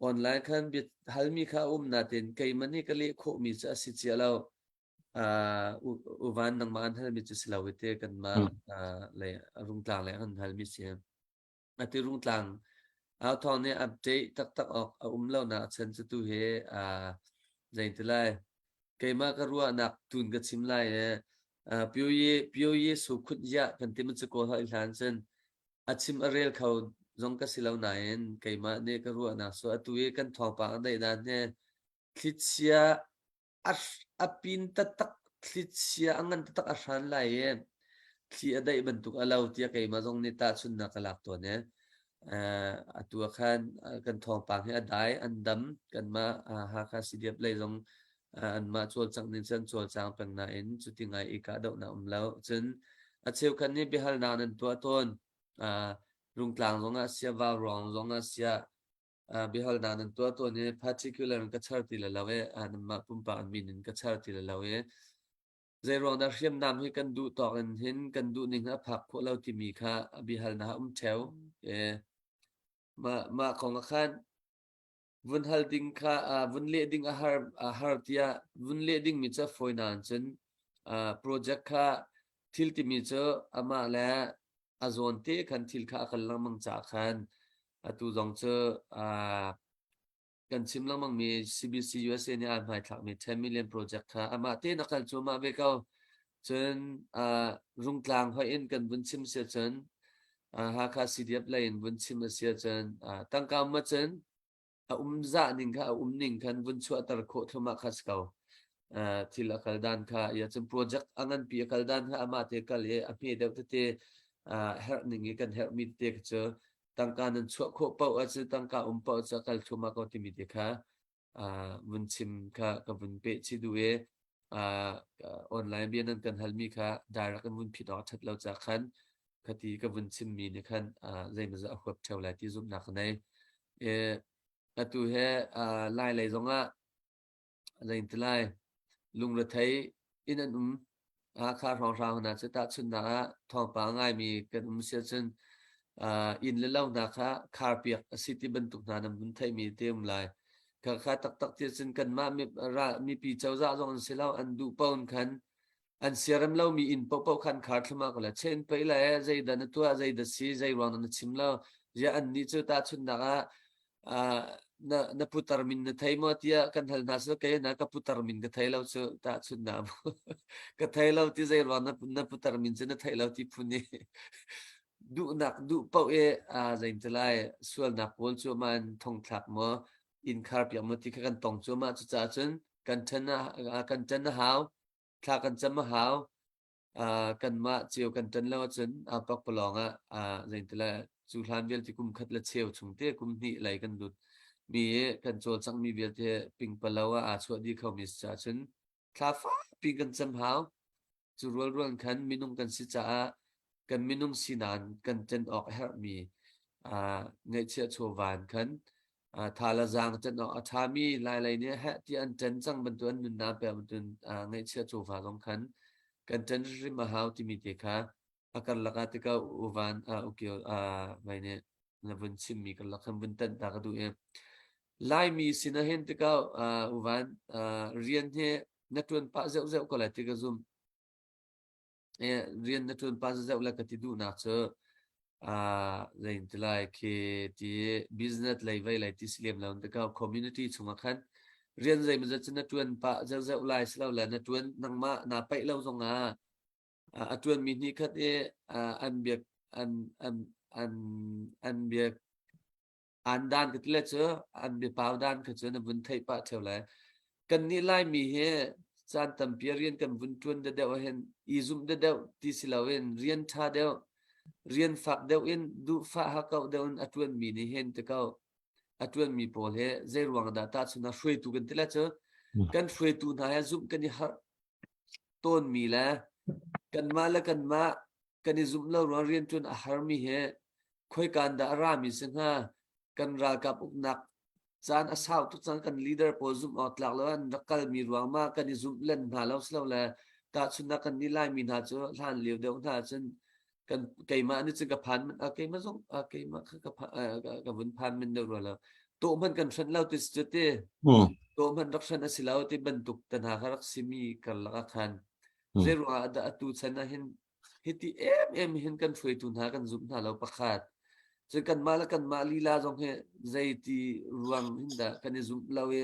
online khan bia halmi kha um natin keimah nih ka leh khawhmi cu a si cia lo. Uvan nangmah an halmi cu si lo te kanmah le rungtlang le an halmi si. Ati rungtlang au thawng nih update taktak awk a um lo nak chan cu tu hi zei ti lai keimah ka ruahnak tun ka chim lai i Pyoye Pyoye su khut ya kan ti man cu kawl hoi hlan cun a chim a rel kho zong ka si lo nain keimah nih ka ruahnak so atu i kan thawngpang a daih dan hi thlichia a pin taktak thlichia a ngan taktak a hran lai i thli a daih bantuk a lo tiah keimah zong nih tahchunhnak ka lak tawn i atu ah khan kan thawngpang hi a dai an dam kanmah Hakha CDF lei zong anmah cawlcangh ning cun cawlcang peng nain cuti ngai i kahdohnak um lo. Cun a cheukhat nih biahalnak nan tuah tawn. Rungtlang zongah siah, vauruang zongah siah biahalnak nan tuah tawn i particular in ka char ti le lo i nanmah pumpak an min in ka char ti le lo i zeiruang dah hriamnam hi kan duh tawk in hin kan duh ning a phak khawh lo timi kha biahalnak a um theo. Mah mah kong ah khan vun hal ding kha vun leh ding a har tiah vun leh dingmi cu a fawi nain cun project kha thil timi cu amah le a zawn te khan thil kha a kal lengmang caah khan atu zong cu kan chim lengmangmi CBC USA nih aa hmaithlakmi 10 million project kha amah tein a kal cuahmah ve ko. Cun Rungtlang hoih in kan vun chim si ahcun Hakha CDF lei in vun chim a si ahcun tangka um ahcun a um zah ning kha a um ning khan vun chuahter khawh thluahmah kha si ko. Thil a kal dan kha ya cun project a nganpi a kal dan kha amah te kal i a hme deuh tete herh ning i kan herhmi tete kha cu tangka nan chuah khawh paoh ahcun tangka um paoh cu a kal thluahmah ko timi te kha vun chim kha ka vun peh chih duh i online bia nan kan halmi kha direct in vun phit awk a ṭhat lo caah khan khati ka vun chimmi nih khan zeimawzat a huap ṭheo lai ti zumhnak ka nei. Atu he Lai lei zongah Zeiti lai lungrethei in an um. Hakha hrawnghrang hna cu tahchunhnak ah thawngpang ngaimi kan um si ahcun inn le lo hna kha kharpiak a si ti bantuk hna nan vun theihmi te um lai. Khakha taktak ti ahcun kanmah mipi cozah zong an si lo, an duh paoh in khan an siarem lomi inn paohpaoh khan khar thluahmah ko lai. Chen pei le zeidah na tuah, zeidah si, zei ruang dah na chim lo. Ziah annih cu tahchunhnak ah na na putar min na thei maw tiah kan hal hna cu kei na ka putar min ka thei lo cu tahchunhnak ka thei lo ti zei ruang na na putar min cu na thei lo ti phun i duhnak duh paoh i zein ti lai sualnak pawl cu man thongthlak maw inn khar piak maw ti kha kan tong cu mah cucaah cun kan ṭhen a kan ṭan a hau thla kan cam a hau kanmah cio kan ṭan lo ahcun pakpalawng ah zeintile cu hlan vialte kum khat le cheu chung te kum hnih lei kan lut mi i kan cawlcanghmi vialte pingpalo ah aa chuah dih khomi si caah cun thla fakpi kan cam hau. Cu rualrual khan minung kan si caah kan minung sinan kan ṭan awk a herhmi ngeihchiah chawvan khan tha le zaang ṭan awk a ṭhami Lailei nih heh ti an ṭan cang bantuk an nunnak pek bantuk ngaihchiah chawva zong khan kan ṭan hrim a hau timi te kha a karlak ah tikah uvan ukio vai nih na vun chimmi karlak khan vun tanh ta ka duh i Laimi sin ah hin tikah uvan rian hi na ṭuan pah zeuh zeuh ko lai ti ka zum. Rian na ṭuan pah zeuh le ka ti duhnak cu zein ti lai khi ti business lei vei lei ti si lem lo tikah community chungah khan rian zeimawzat cu na ṭuan pah zeuhzeuh lai si lo le na ṭuan nangmah naa paih lo zongah a ṭuanmi hnih khat i an biak an an an an biak An dan ka ti le cu an biapau dan kha cu na vun theih pah ṭheo lai. Kannih Laimi hi caan tampi ah rian kan vun ṭuan deuhdeuh ahhin i zumh deuhdeuh ti si loin rian ṭha deuh, rian fak deuh in duhfah hakkauh deuh in a ṭuanmi nih hin ti ko a ṭuanmi pawl hi zei ruang dah tahchun ah hruaitu kan ti le cu kan hruaitu hna he zumh kan i harh tawnmi le kanmah le kanmah kan i zumh lo ruang rianṭuan a harmi hi khoikaan dah a rami si hnga? Kan ralkap uknak caan a sau tuk cang kan leader pawl zumh awk tlak lo an rak kalmi ruang ma kan i zumh len hna lo si lo le tahchunhnak kan nih Laimi hna cu hlan lio deuh hna cun kan keimah nih cun ka phan a keimah zong a keimah kha ka ka vun phan men deuh rua lo tawh hmanh kan hran lo ti cu ti tawh hmanh rak hran a si lo ti bantuk te hna kha rak simi karlak ah khan zei ruangah dah atu chan ah hin hiti em em hin kan hruaitu hna kan zumh hna lo pakhat cun kanmah le kanmah lila zong hi zeiti ruang hin dah kan i zumh lo i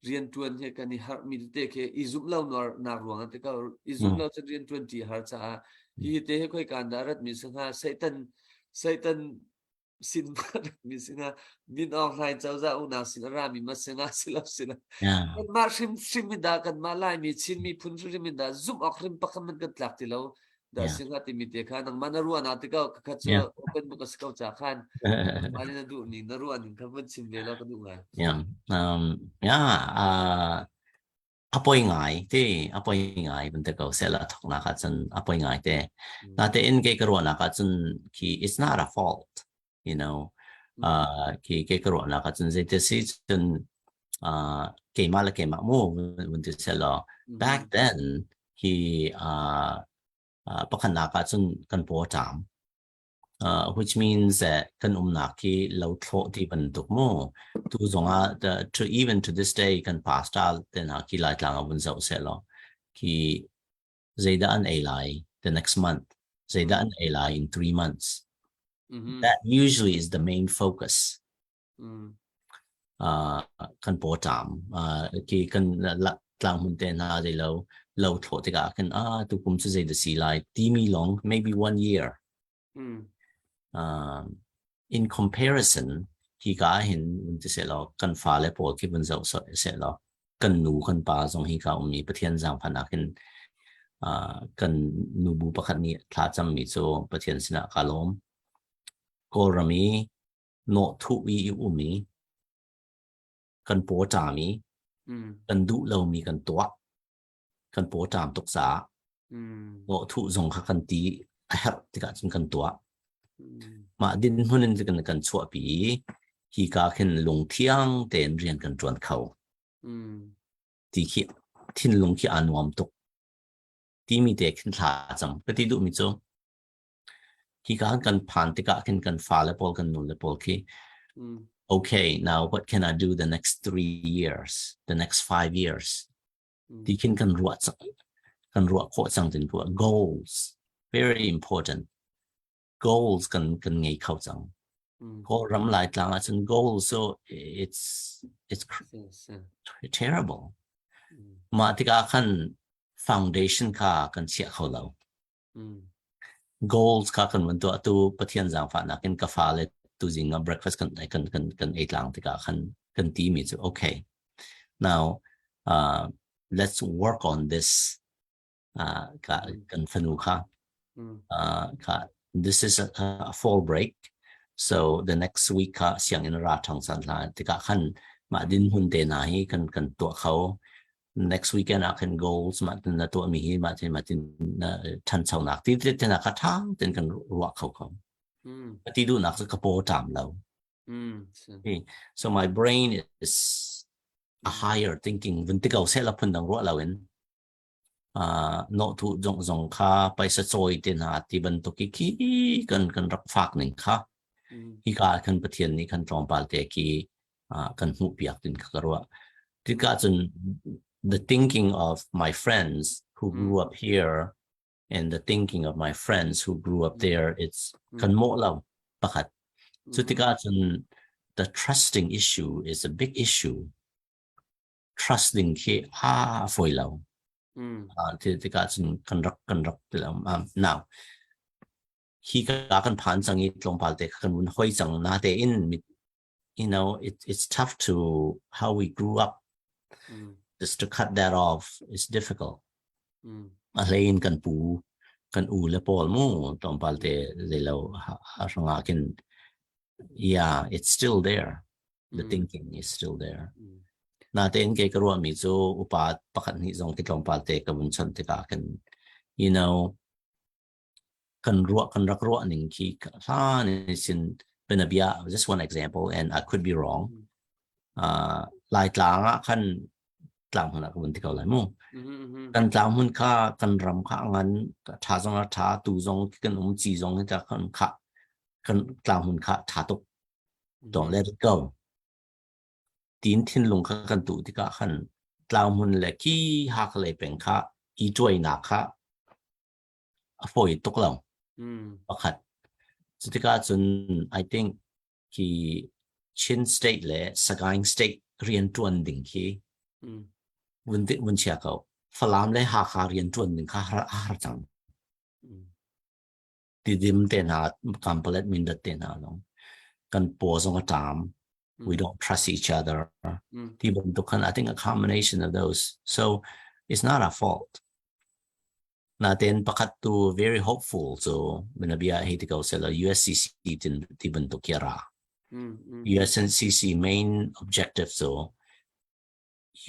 rianṭuan hi kan i harhmi tete khi i zumh lo nak ruang ah ti ko i zumh lo cun rianṭuan ṭi har caah hi te hi khoi kaan dah ratmi si hnga Satan Satan sin mi sinah Min Aung Hlaing cozah uknak sin a rami ma sinah si lo sila kanmah hrimhrim in dah kanmah Laimi Chin miphun hrimhrim in dah zumh awk hrim pakhat man kan tlak ti lo dah singa timi te kha nangmah na ruah na ti ko kha cu open book a si ko ca khan nangmah nih na duh ning na ruah ning kha vun chim ve lo ka duh ngai. Yeah. Yeah, a poi ngai te a poi ngai van te ko sela thoknak ah cun a poi ngai te natein kei ka ruahnak ah cun khi it's not a fault khi kei ka ruahnak ah cun zeiti si cun keimah le keimah mu vun ti selaw back then hi pakhatnak ah cun kan paw ṭam which means that kan umnak hi lo thlawh ti bantuk mu tu zongah the to even to this day kan pastor te hna khi Laitlang ah vun zoh seh law khi zeidah an ei lai the next month zeidah an ei lai in 3 months that usually is the main focus. Kan paw ṭam khi kan tlang hmun te hna zei lo. Lo thlawh tikah khin ah tukum cu zei dah si lai timi lawng maybe one year. In comparison hika ah hin vun ti sehlaw kan fale pawl khi vun zoh sehlaw kan nu kan pa zong hika ummi Pathian zaangfahnak hin kan nubu pakhat nih thla cammi cu Pathian sinah ka lawm. Kawlram i nawhthuh i um i kan paw ṭam i kan duh lomi kan tuah kan paw ṭam tuk caah nawhthuh zong kha kan ti a herh tikah cun kan tuah. Mah dinhmun in kan kan chuahpi i hika khin lungthiang tein rian kan ṭuan kho. Ti khi thinlung khi aa nuam tuk timi te khin thla cam. Ka ti duhmi cu hika kan phan tikah khin kan fale pawl kan nule pawl khi okay now what can I do the next 3 years the next 5 years ti khin kan ruah kan ruah khawh cang tin ruah goals very important goals kan kan ngei kho cang Kawlram Laitlang ahcun goals so it's terrible mah tikah khan foundation kha kan chiah kho lo goals kha kan van tuah tu Pathian zaangfahnak in ka fale tu zing ah breakfast kan kan kan kan ei tlang tikah khan kan ti mi cu okay now let's work on this ka kan fanu kha kha this is a fall break so the next week kha sianginn ra thang san hla tikah khan mah din hun te na hi kan kan tuah kho next weekend ah khan goals mah tin na tuah mi hi mah tin mah tin na ṭhanchonak ti te te na kha ṭha ten kan ruah kho ko ti duhnak cu ka paw ṭam lo so my brain is a higher thinking vun ti ko seh la phun dang ruah lo in nawhthuh zong zong kha paisa cawi te hna ti bantuk i khi kan kan rak fak ning kha hika ah khan Pathian nih khan tlawmpal te khi kan hmuh piak tin kha ka ruah tikah cun the thinking of my friends who grew up here and the thinking of my friends who grew up there it's kan mawh lo pakhat cu tikah cun the trusting issue is a big issue trust ding khi a fawi lo ti tikah cun kan rak kan rak ti lo now hi ka kan phan cang i tlawmpal te kan vun hoi cang na te in it's tough to how we grew up just to cut that off is difficult a hlei in kan pu kan u le pawl mu tlawmpal te zeilo hrangah khin yeah it's still there the thinking is still there natein kei ka ruahmi cu upa pakhat hnih zong ki tlawmpal te ka vun chawnh tikah khin kan ruah kan rak ruah ning khi hlan sin bianabia just one example and I could be wrong Laitlang ah khan tlang hmun ah ka vun ti ko lai mu kan tlang hmun kha kan ram kha ngan tha zong a tha tu zong kan um ci zong ta kan kha kan tlang hmun kha tha tuk don't let it go tin thinlung kha kan tu tikah khan tlang hmun le ki ha kha le peng kha i tuainak kha a fawi tuk lo pakhat cu tikah cun I think khi Chin state le Sagaing state rian ṭuan ding khi vun vun chia ko Falam le Hakha rian ṭuan ding kha har a har cang Tidim te hna Kanpalet Mindat te hna long kan paw zong a ṭam we don't trust each other ti bantuk khan I think a combination of those so it's not our fault Natein pakhat tu very hopeful cu bianabia hei ti ko selaw USCC tin ti bantuk khi a ra. USCC main objective cu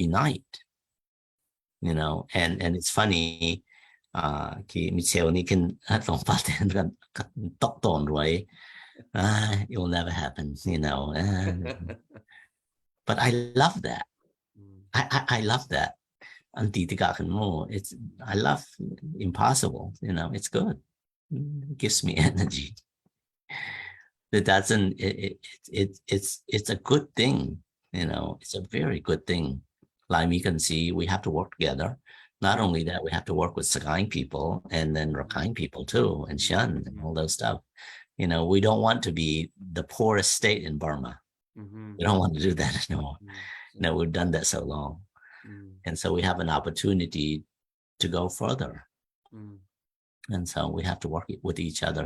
unite. And it's funny khi micheu nih khin tlawmpal te kan tok tawn rua i it will never happen. But I love that. I love that. An ti tikah khan mu it's I love impossible it's good it gives me energy that doesn't it, it, it it's a good thing it's a very good thing Laimi kan si we have to work together not only that we have to work with Sagaing people and then Rakhine people too and Shan and all those stuff we don't want to be the poorest state in Burma we don't want to do that anymore. We've done that so long. And so we have an opportunity to go further. And so we have to work with each other.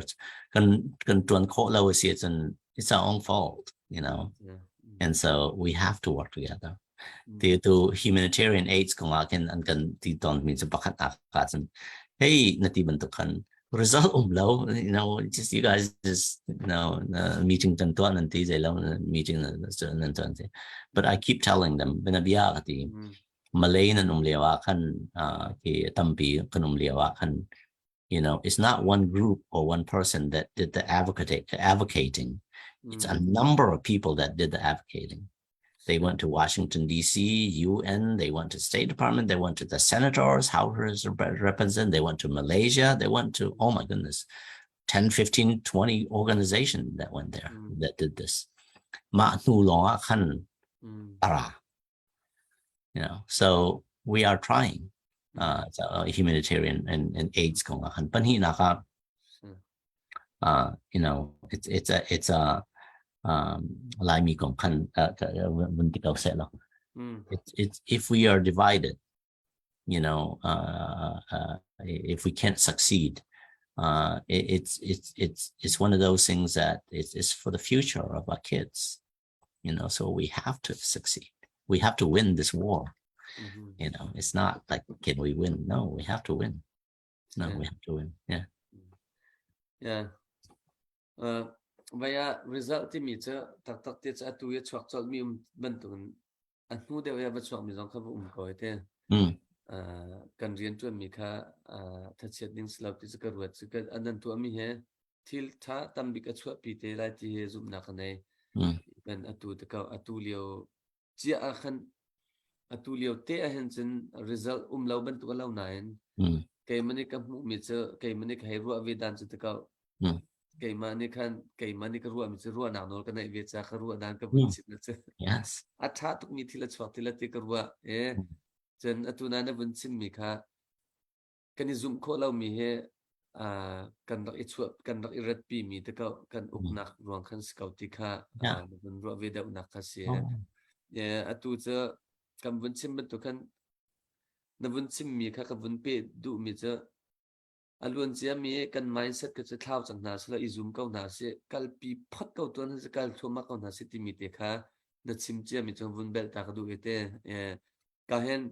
Kan kan tuan khawh lo si ahcun it's our own fault, you know. And so we have to work together. Ti tu humanitarian aids kong ah khin an kan ti ton mi cu pakhat nak ah cun hey na ti bantuk khan result um lo you know just you guys just you know meeting kan tuah nan ti zei lo meeting nan tuan ti but I keep telling them bana bia ka ti Malay nan um lio ah khan ki tampi kan um lio ah khan you know it's not one group or one person that did the advocate advocating it's a number of people that did the advocating they went to Washington, D.C., UN, they went to State Department, they went to the senators, House of Representatives, they went to Malaysia, they went to, oh my goodness, 10, 15, 20 organizations that went there that did this. Ma hnu lawng ah khan ara. You know, so we are trying humanitarian and AIDS kong ah khan panhihnak ah you know it's it's a it's a um, Laimi kong khan vun ti ko seh law it's it's if we are divided you know if we can't succeed it's it's it's it's one of those things that it's, it's for the future of our kids you know so we have to succeed we have to win this war you know it's not like can we win no we have to win no we have to win yeah Yeah. Vai ah result timi cu taktak te cu atu i a chuak colhmi um bantukin a hnu deuh i a va chuakmi zong kha va um ko te. Kan rianṭuanmi kha thachiat ding si lo ti cu ka ruat cu ka nan tuahmi he thil ṭha tambik a chuahpi te lai ti hi zumhnak ka nei. Kan atu te ko atu lio cia ah khan atu lio te ah hin cun result um lo bantuk a lo nain keimah nih ka hmuhmi cu keimah nih ka hei ruah ve dan cu ti ko keimah nih khan keimah nih ka ruahmi cu ruahnak nawl ka neih ve ca ka ruah dan ka vun chim na cu yes a ṭha tukmi thil a chuak ti la ti ka ruah e cun atu na na vun chimmi kha kan i zumh khawh lomi hi kan rak i chuah kan rak i ratpi mi te ko kan uknak ruang khan si ko ti kha na vun ruah ve deuhnak kha si. Atu cu kan vun chim bantuk khan na vun chimmi kha ka vun pe duhmi cu a luan ciami kan mindset ka cu thlau cang hna sila i zum ko hna si kalpi phot ko tuan si kal thluahmah ko hna si timi te kha na chim ciami cu vun bel ta ka duh i te ka hen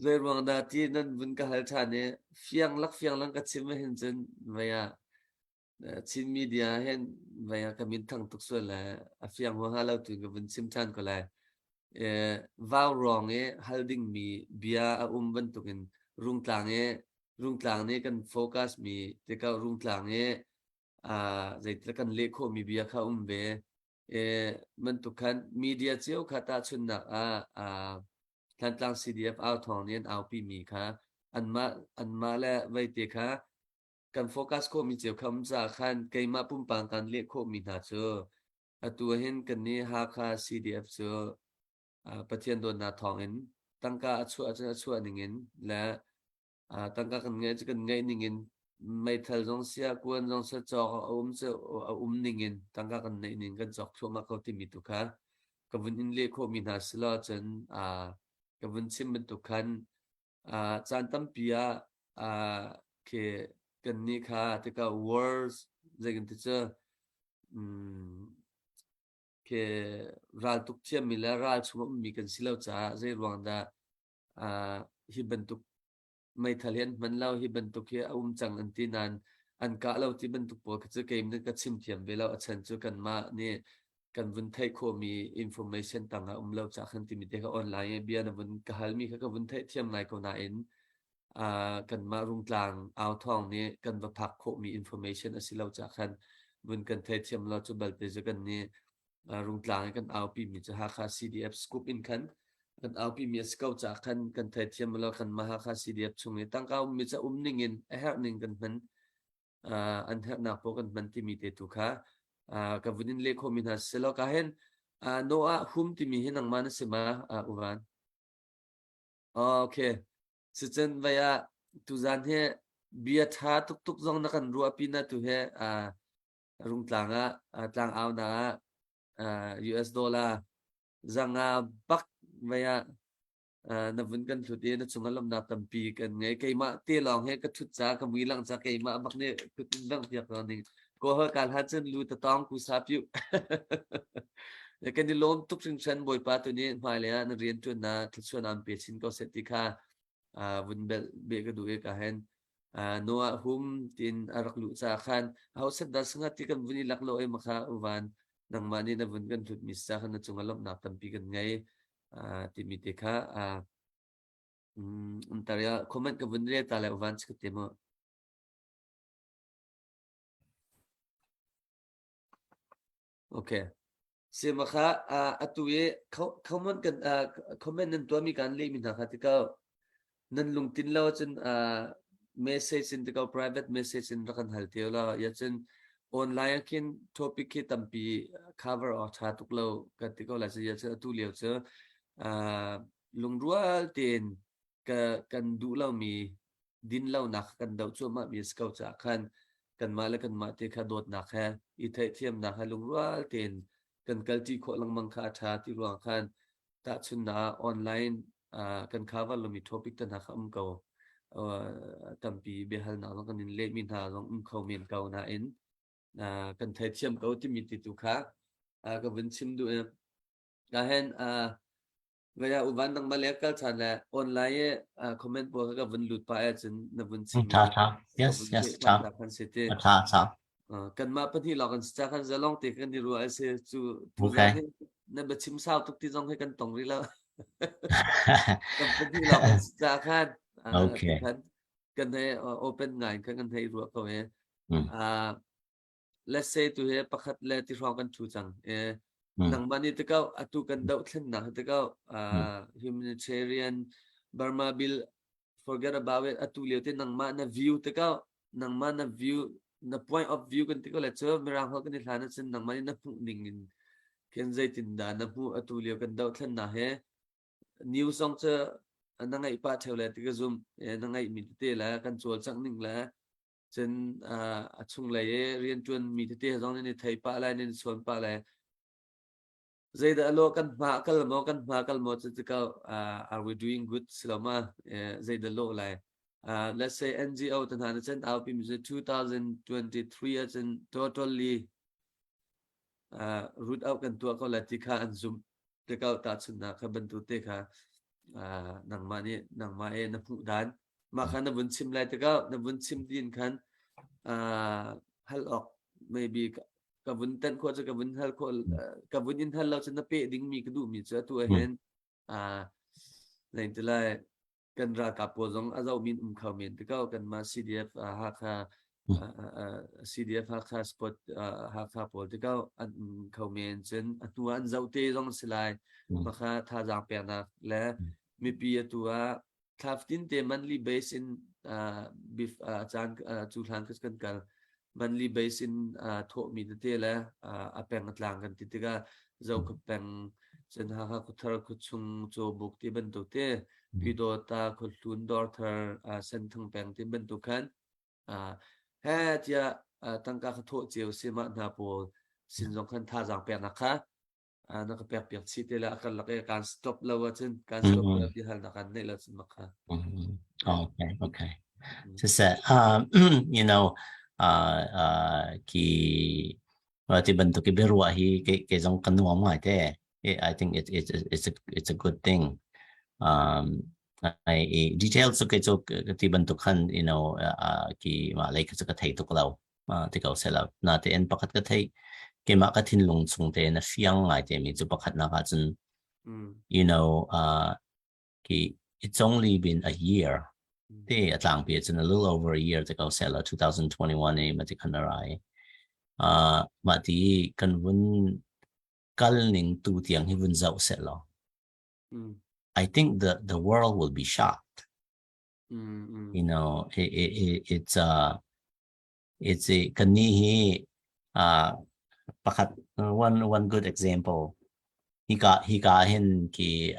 Zeiruang dah ti nan vun ka hal ṭhan i fiang lak fiang lang ka chim ahhin cun vei ah Chin media hin vei ah ka min thang tuk sual le a fiang huaha lo tu in ka vun chim ṭhan ko lai. Vau ruang i hal dingmi bia a um bantukin Rungtlang i Rungtlang nih kan focus mi tikah Rungtlang i zeitil kan leh khawhmi bia kha um ve. Bantuk khan media cio kha tahchunhnak ah Thantlang CDF au thawng nih an aupi mi kha anmah anmah le veite kha kan focus khawhmi cio kha um caah khan keimah pumpang kan leh khawhmi hna cu atu hin kan nih Hakha CDF cu Pathian dawtnak thawng in tangka a chuah ahcun a chuah ning in le tangka kan ngeih cu kan ngeih ning in meithal zong sia kuan zong sia cawk a um cu a um ning in tangka kan neih ning kan cawk thluahmah ko timi tu kha ka vun in leh khawhmi hna si lo cun ka vun chim bantuk khan caan tampi ah khi kan nih kha tika wars zeikan ti cu khi ral tuk thiammi le ral chung a ummi kan si lo caah zei ruang dah hi bantuk meithal hi an hman lo hi bantuk hi a um cang an ti nain an kah lo ti bantuk pawl kha cu kei nih ka chim thiam ve lo a chan cu kanmah nih kan vun theih khawhmi information tang ah um lo cah khan timi te kha online i bia na vun ka halmi kha ka vun theih thiam ngai ko nain kanmah rungtlang au thawng nih kan va phak khawhmi information a si lo cah khan vun kan thei thiam lo cu balte cu kan nih Rungtlang i kan aupi mi cu Hakha CDF scoop in khan kan aupi mi a si ko caah khan kan theithiam lo kan mah Hakha CDF chung i tangka ummi cu um ning in a herh ning kan hman an herhnak paoh kan hman timi te tu kha ka vun in leh khawhmi hna si lo ka hin Noah hum timi hi nangmah na si ma uvan Okay Sicun vai ah tuzan hi bia ṭha tuk tuk zong na kan ruahpi na tu he Rungtlang ah tlangaunak ah US dollar zanga bak mei ah Na vun kan hlut i na cungah lawmhnak tampi kan ngei. Keimah te lawng he ka ṭhut ca ka mui lang ca keimah bak nih kut in dangh piak ko ning. Ko ha kal ha cun lu ta tawng ku sa piu. Kan i lawm tuk hringhran Bawipa tu nih hmailei ah na rian ṭuan na thluachuah naan pe chin ko seh ti kha vun belh beh ka duh i ka hen. Noah hum tin a rak luh ca khan aho set dah singa ti kan vun i lak lo ai makha uvan nangmah nih na vun kan hlut mi sa khan na cungah lawmhnak tampi kan ngei. Timi te kha um taria comment ka vun rel ta le uvan chik te mu. Okay. Sema kha atu i comment kan comment nan tuahmi kan lehmi hna kha tikau nan lungtin lo cun message in tikau private message in rak kan hal te la ya cun online ah khin topic khi tampi cover awk ṭha tuk lo kan ti ko lai ya cun atu lio cu lungrual tein ka kan duh lomi dinlonak kan doh cuahmah mi a si ko caah khan kanmah le kanmah te kha dawtnak he i theihthiamnak he lungrual tein kan kalṭi khawh lengmang kha a ṭha ti ruang khan tahchunhnak ah online kan cover lomi topic te hna kha um ko. Tampi biahalnak zong kan in lehmi hna zong um kho men ko nain kan theithiam ko timi ti tu kha ka vun chim duh i ka hen Vaya uvan nang ma le kal chan le online i comment pawl ka vun lut pa cun na vun chim Tha tha. Yes, yes, tha. Kan si te. Tha tha. Kanmah pahnih lawng kan si ca khan zalong te kan i ruah a si cu tu na biachim sau tuk ti zong hi kan tong rih lo. Kan pahnih lawng kan si ca khan Okay. Khan kan hei open ngai khan kan hei ruah ko he. Let's say tu he pakhat le ti hrawng kan thu cang. Nangmah nih tikau atu kan dohthlennak tikau humanitarian Burma bill forget about it atu lio te nangmah na view tikau nangmah na view na point of view kan ti ko le cu mirang holh kan i hlan ahcun nangmah nih na hmuh ning in khin zeitin dah na hmuh atu lio kan dohthlennak he news zong cu na ngaih pah theo le ti ka zum na ngaih mi tete le kan cawlcangh ning le cun a chunglei i rianṭuan mi tete zong nan i thei pah lai nan i chawn pah lai Zeidah law kan hma kal maw kan hma kal maw cu tikah are we doing good silo ma zeidah lawh lai let's say NGO te hna na cun aupi mi cu 2023 ahcun totally root out kan tuah ko lai ti kha an zumh tikah tahchunhnak kha bantuk te kha nangmah nih nangmah e na hmuh dan mah kha na vun chim lai tikah na vun chim din khan hal awk maybe ka vun tenh khawh cu ka vun hal khawh ka vun in hal lo cu na peh dingmi ka duhmi cu atu ahhin ti lai kan ralkap pawl zong a zoh min um kho men ti ko kanmah CDF Hakha CDF Hakha spot Hakha pawl ti ko an um kho men cun a hnu ah an zoh te zong si lai maka thazaang peknak le mipi atu ah thla fatin te monthly base in beef caan cu hlan kan kal monthly base in thawhmi tete le a peng a tlang kan ti tikah Zokhua peng cun Hakha Khuathar khuachung Cawbuk ti bantuk te Pyidawta Khuahlun Dawrthar Senthang peng ti bantuk khan he tiah tangka kha thawh cio si mah hna pawl sin zong khan thazaang peknak kha na ka pek piak chih te le a karlak i kaan stop lo ahcun kaan stop lo ti halnak kan neih lo cun mak kha. Okay, okay. Siseh, you know, ki ti bantuk i biaruah hi ke ke zong kan nuam ngai te. I think it, it, it's a good thing. Ai i details cu ke cu ti bantuk khan you know ki ma lei kha cu ka thei tuk lo. Ti ko seh lo. Natein pakhat ka theih keimah ka thinlung chung tein a fiang ngai te mi cu pakhatnak ahcun you know ki it's only been a year te a tlangpi ahcun a little over a year te ko seh lo 2021 i mati khan a rai. Mah ti kan vun kal ning tu tiang hi vun zoh seh law I think the world will be shocked. You know, it, it, it's it's a kannih hi pakhat one good example hika hika hin ki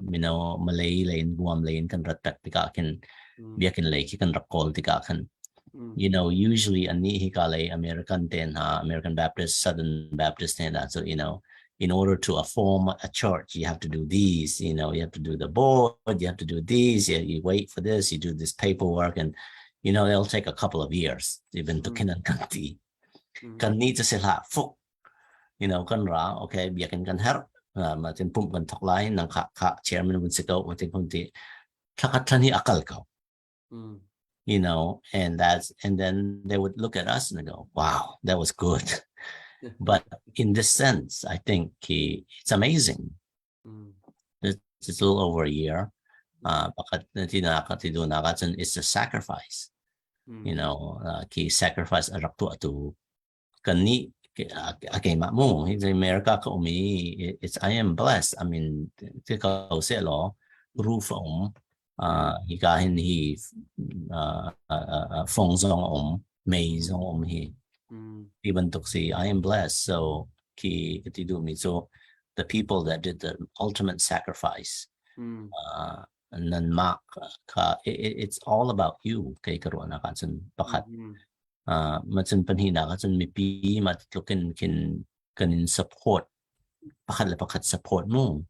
mino Malay lei in Guam lei in kan rat tak tikah khin biakinn lei khi kan rak kawl tikah khan you know usually annih hika lei American te hna American Baptist Southern Baptist te hna cu you know. In order to form a church, you have to do these, you have to do the board, you have to do these, you wait for this, you do this paperwork, and it'll take a couple of years even to kan kan ti. Kan ni cu si hlah fuk. Kan ra, okay, biakinn kan herh, ma tin pumh kan thok lai, nang kha kha chairman vun si ko, ma tin kun ti thlakhat thlan hi akal ko. And then they would look at us and they go, "Wow, that was good." But in this sense, I think it's amazing. It's a little over a year. Pakhat ti it's a sacrifice. Khi sacrifice a rak tuah tu kan nih a keimah mu America ka um i it's I am blessed. I mean, ti ko seh law roof a um, hika hin hi fong zong a um, mei zong a um hi ti bantuk si. I am blessed. So khi ka ti duhmi cu the people that did the ultimate sacrifice, nanmah kha it's all about you kei ka ruahnak ahcun pakhat. Ma cun pahnihnak ahcun mipi mah tluk in khin kan in support, pakhat le pakhat support mu.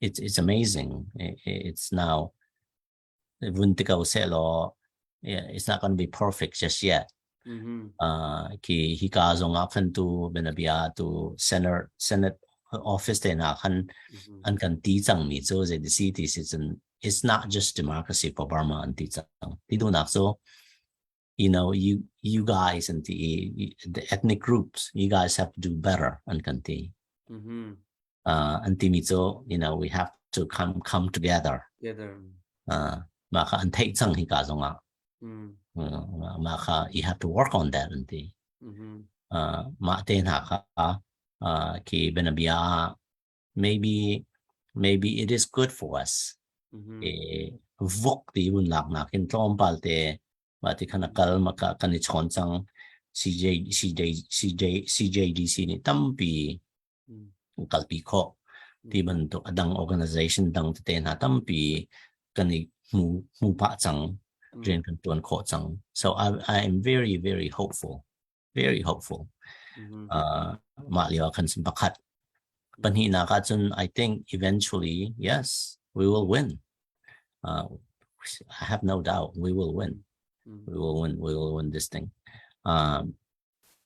It's amazing. It's now vun ti ko seh law, yeah, it's not going to be perfect just yet. Khi hika zong ah khan tu benabia tu Senate office te na khan an kan ti cang mi cu zei si ti si cun it's not just Democracy for Burma an ti cang ti duhnak cu you guys and the ethnic groups, you guys have to do better an kan ti. An ti mi cu we have to come together together. Mah kha an theih cang hika zong ah. Mah kha you have to work on that an ti. Mah te hna kha khi bianabia ah maybe it is good for us. Vok ti vun lak nakin tlawmpal te mah ti khan a kal ma ka kan i chawn cang. CJ CJ CJ CJDC nih tampi kalpi khawh ti bantuk adang organization dang tete hna tampi kan i hmu hmu pah cang, rian kan tuan khawh cang. So I am very, very hopeful, very hopeful. Mah lio ah khan cun pakhat pahnihnak ahcun I think eventually, yes, we will win. I have no doubt we will win. We will win, we will win this thing.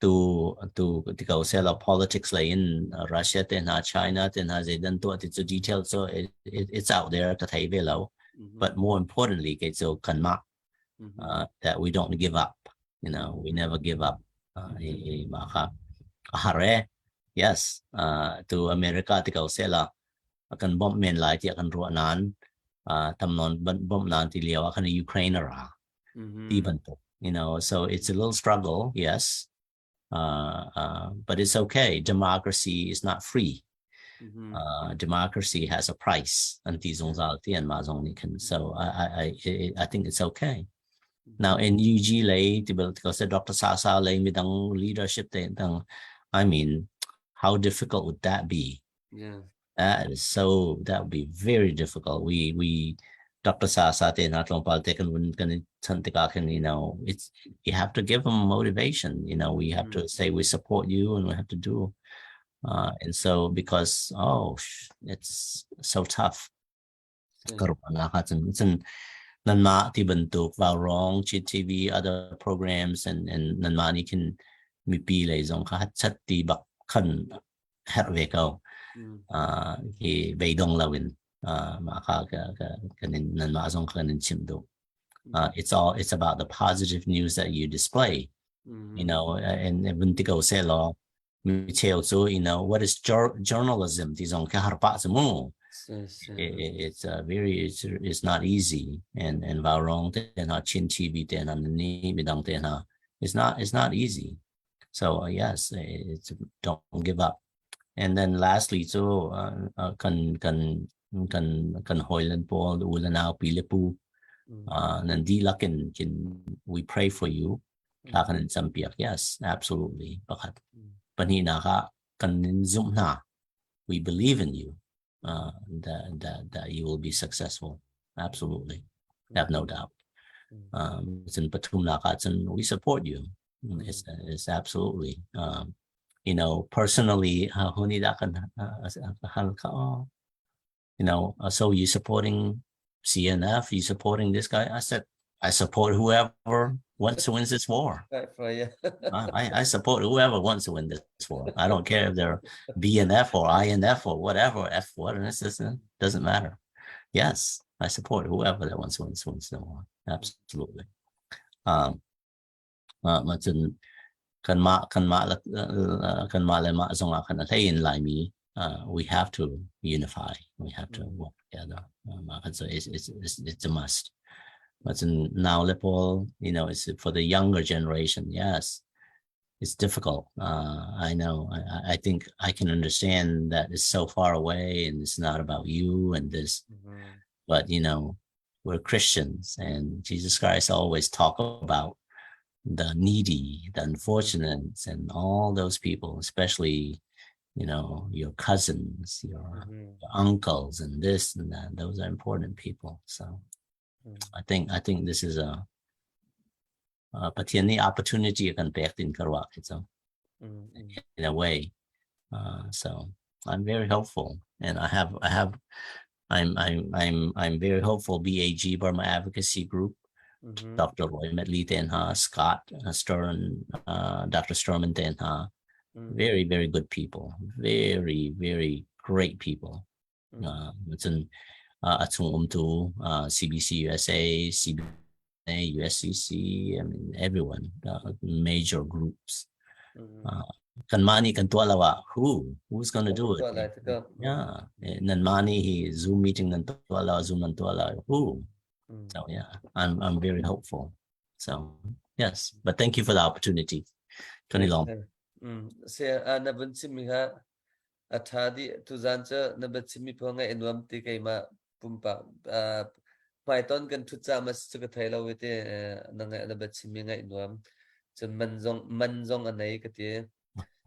Tu ti ko sela politics lei in Russia te hna, China te hna zeidan tuah ti cu detail cu it's out there, ka thei ve lo. But more importantly kei cu kanmah that we don't give up. We never give up. Hi ma kha a har e. Yes, tu America ti ko sela kan bomb men lai tiah kan ruah nan tam non bomb nan ti lio ah khan Ukraine a ra ti bantuk. So it's a little struggle, yes, but it's okay. Democracy is not free. Democracy has a price an ti zungzal ti an mah zong nih khan. So I think it's okay now. NUG lei ti bel ko se Dr. Sasa lei midang leadership te dang, I mean, how difficult would that be? That is so that would be very difficult. We Dr. Sasa te na tlawmpal te kan vun kan chan tikah khin it's you have to give them motivation. We have to say we support you and we have to do and so because, oh, it's so tough. Ka ruahnak ahcun cun nanmah ti bantuk Vaurawng, Chin TV, other programs and nanmah nih khin mipi lei zong kha chat ti bak khan herh ve ko. Hi beidong loin mah kha ka ka kan in nanmah zong kan in chim duh. It's about the positive news that you display. And vun ti ko seh law mi cheu cu what is journalism ti zong kha har pah cu mu. It's very it's not easy and Vaurawng te hna, Chin TV te hna ni midang te hna, it's not easy. So yes, it's don't give up. And then lastly cu kan kan kan kan hawilan pawl u le nau pi le pu nan dihlak in kin we pray for you. Thla kan in campiak, yes, absolutely, pakhat. Pahnihnak ah kan in zumh hna, we believe in you that you will be successful, absolutely, have no doubt. Cun pathumnak ah cun we support you. It's absolutely. Personally, ho nih dah kan hal kha oh, so you supporting CNF, you supporting this guy? I said, I support whoever wants to win this war. Right, yeah. I support whoever wants to win this war. I don't care if they're BNF or INF or whatever, F what, and this doesn't matter. Yes, I support whoever that wants to win, wins the war. Absolutely. Ma cun kanmah le mah zongah khan a hlei in Laimi we have to unify. We have to work together. So it's a must. But now le pawl, it's for the younger generation. Yes, it's difficult. I know. I think I can understand that it's so far away and it's not about you and this. But we're Christians, and Jesus Christ always talk about the needy, the unfortunate, and all those people, especially your cousins, your uncles, and this and that. Those are important people. So I think this is a Pathian nih opportunity kan pek tin ka ruah so in a way. So I'm very hopeful, and I have I have I'm I'm I'm I'm very hopeful. BAG Burma Advocacy Group, Dr. Roy Medley te hna, Scott Stern, Dr. Sturman te hna, very very good people, very very great people. Cun a chung umtu CBC USA, CBA, USCC, I mean everyone, major groups. Kanmah nih kan tuah lo ah who's going to do it? Yeah, nanmah nih hi Zoom meeting nan tuah lo, Zoom nan tuah lo, who? So yeah, I'm very hopeful. So yes, but thank you for the opportunity. Kan i lawm. Se na vun chimmi kha a ṭha dih. Tuzaan cu na biachimmi phaw ngaih a nuam ti keimah pumpak hmaiton kan ṭhut caah ma si cu ka thei lo i ti na ngaih na biachimmi ngaih nuam. Cun man zong a nei ka ti.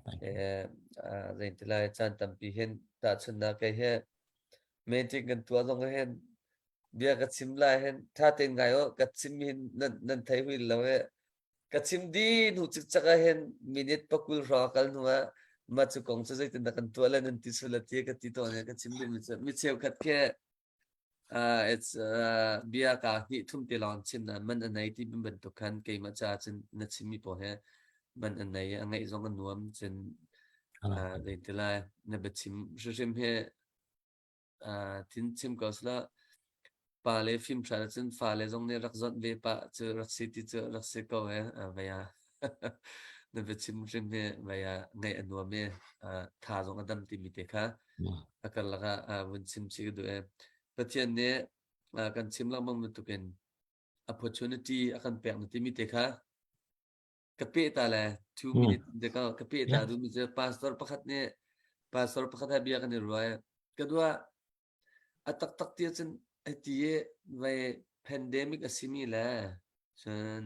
Zei lai caan tampi hin tahchunhnak kei he meeting kan tuah zong hin bia ka chim lai hin ṭha tein ngai u ka chim hin nan thei hui lo i ka chim dih hnu cikcek ah hin minute 20 hrawng a kal hnu ah mah cu kong cu zeitin dah kan tuah le nan ti sul ti ka ti tawn i ka chim duhmi cu mi cheukhat khi it's bia ka hnih thum te lawng chim na man a nei ti bantuk khan keimah caah cun na chimmi pawl he man a nei a ngaih zong a nuam cun zei ti lai na biachim hrimhrim hi thin chim ko sila pa le fim hrat ahcun fale zong nih rak zawnh ve pah cu rak si ti cu rak si ko e vei ah na biachim hrim hi vei ah ngaih a nuam i tha zong a dam timi te kha a karlak ah vun chim chih ka duh e. Pathian nih kan chim lengmang bantukin opportunity a kan pek na timi te kha ka peh ta le 2 minute de ka ka peh ta duhmi cu pastor pakhat nih pastor pakhat he bia kan i ruai ka dua a taktak ti ahcun ai ti i vai pandemic a simi le cun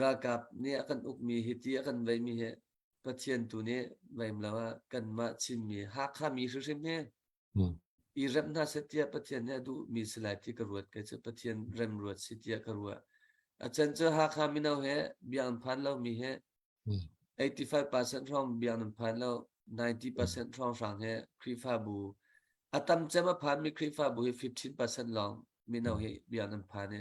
ralkap nih a kan ukmi hi ti a kan veimi hi Pathian tu nih veim lo ah kanmah Chinmi Hakha mi hrimhrim hi i rem hna seh tiah Pathian nih a duhmi si lai ti ka ruat kei cu Pathian remruat si tiah ka ruah. A chan cu Hakha mino he biakinn phan lomi he 85% hrawng biakinn phan lo 90% hrawng hrang he Khrihfabu a tam cem a phanmi Khrihfabu hi 15% lawng mino hi biakinn phan i